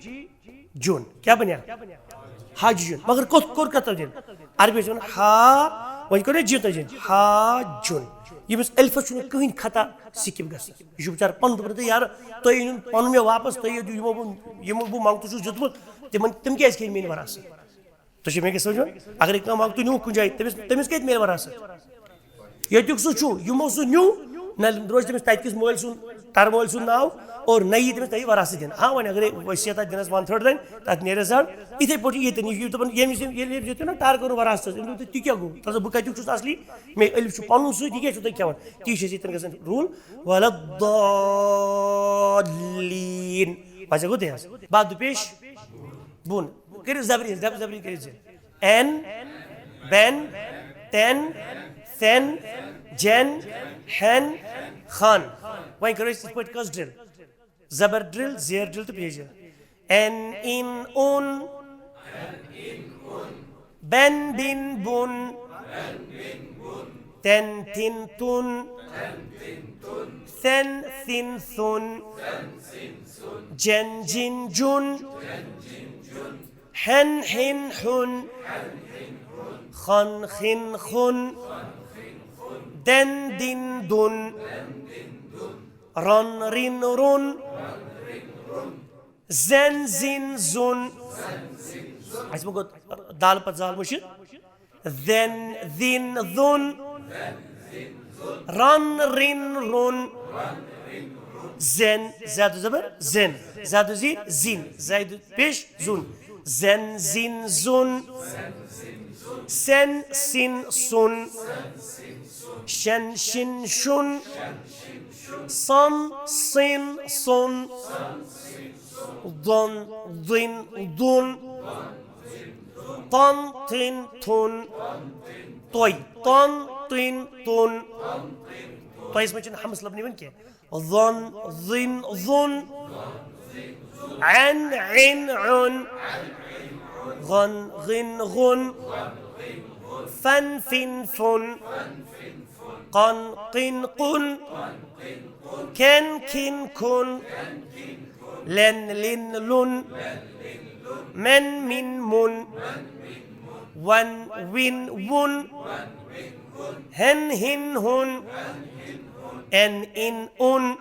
جُن۔ کیٛاہ بنیٛاو؟ حج جُن۔ مگر کوٚت کوٚر کتھ تبدیٖل؟ عربی چھِ وَنان ہا، وۄنۍ کوٚر مےٚ جی تبدیٖل۔ ہا جُن۔ ییٚمِس الفس چھُنہٕ کٕہٕنۍ خطا skip گژھان۔ یہِ چھُ بِچارٕ پَنُن دوٚپمُت، یارٕ، تُہۍ أنِو پَنُن مےٚ واپس، تُہۍ یِیِو، یِمو بہٕ، یِمو بہٕ منٛگتہٕ چھُس دیُتمُت، تِمن، تِم کیٛازِ کھیٚیہِ میٛٲنۍ وراثت؟ تُہۍ چھِو مےٚ کیٛاہ سونٛچان؟ اگر أکۍ کانٛہہ منٛگتہٕ نیوٗ کُنہِ جایہِ، تٔمِس، تٔمِس کَتہِ میلہِ وراثت؟ ییٚتیُک سُہ چھُ، یِمو سُہ نیوٗ، نہ روزِ تٔمِس تَتہِ کِس مٲلۍ سُنٛد، تَرٕ مٲلۍ سُنٛد ناو، اور نہ یی تٔمِس تَتہِ وراثت دِنہٕ۔ ہاں، وۄنۍ اگرے وصیت آسہِ دِنَس one third دِنۍ، تَتھ نیرٮ۪س زَن۔ یِتھَے پٲٹھۍ چھُ ییٚتٮ۪ن، یہِ چھُ دَپان، ییٚمِس یِم، ییٚلہِ أمِس ییٚتہِ نہ ٹَر کوٚرُن وراثتَس، أمۍ دوٚپ، "تُہۍ کیٛاہ گوٚو؟" تَتھ دوٚپ، "بہٕ کَتیُک چھُس اَصلی؟ مےٚ ألِف چھُ پَنُن سۭتۍ، یہِ کیٛاہ چھُو تُہۍ کھٮ۪وان؟" تی چھِ أسۍ ییٚتٮ۪ن گژھان rule، وَلَا الضَّالِّينَ۔ وۄنۍ گوٚو تہِ حظ۔ بعد پیش۔ بُن۔ کٔرِو زبری، زب-، زبری کٔرِو زِ۔ این، بین، تین، ثین، جین، ہین، خان۔ وۄنۍ کٔرِو أسۍ یِتھ پٲٹھۍ کٔژ drill؟ زبر drill، زیر drill تہٕ پیش drill۔ این، اِن، اُن۔ بین، بِن، بُن۔ تین، تِن، تُن۔ ثین، ثِن، ثُن۔ جین، جِن، جُن۔ ہین، ہِن، ہُن۔ خان، خِن، خُن۔ دین، دِن، دُن۔ رن، رِن، رُن۔ زین، زِن، زُن۔ اَسہِ ما گوٚو دال پتہٕ زال مٔشِتھ؟ زین، زِن، زُن۔ رن، رِن، رُن۔ زین، زیادٕ زبر، زین۔ زیادٕ زیر، زِن۔ زیادٕ پیش، زُن۔ زین، زِن، زُن۔ سین، سِن، سُن۔ شین، شِن، شُن۔ سن، سِن، سُن۔ ضن، ضِن، ضُن۔ طن، طِن، طُن۔ طوی، طن، طِن، طُن۔ طویس منٛز چھِنہٕ ہمس لبنہٕ یِوان کینٛہہ۔ ظن، ظِن، ظُن۔ عین، عِن، عُن۔ غن، غِن، غُن۔ فن، فِن، فُن۔ قن قن قن، كن كن كن، لن لن لن، من من من، ون وين ون، هن هن هن، ان ان ان،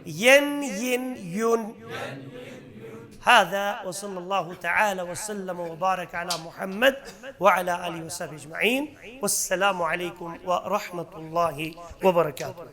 ين ين ين. هذا وصلى الله تعالى وسلم وبارك على محمد وعلى آله وصحبه أجمعين. والسلام عليكم ورحمة الله وبركاته.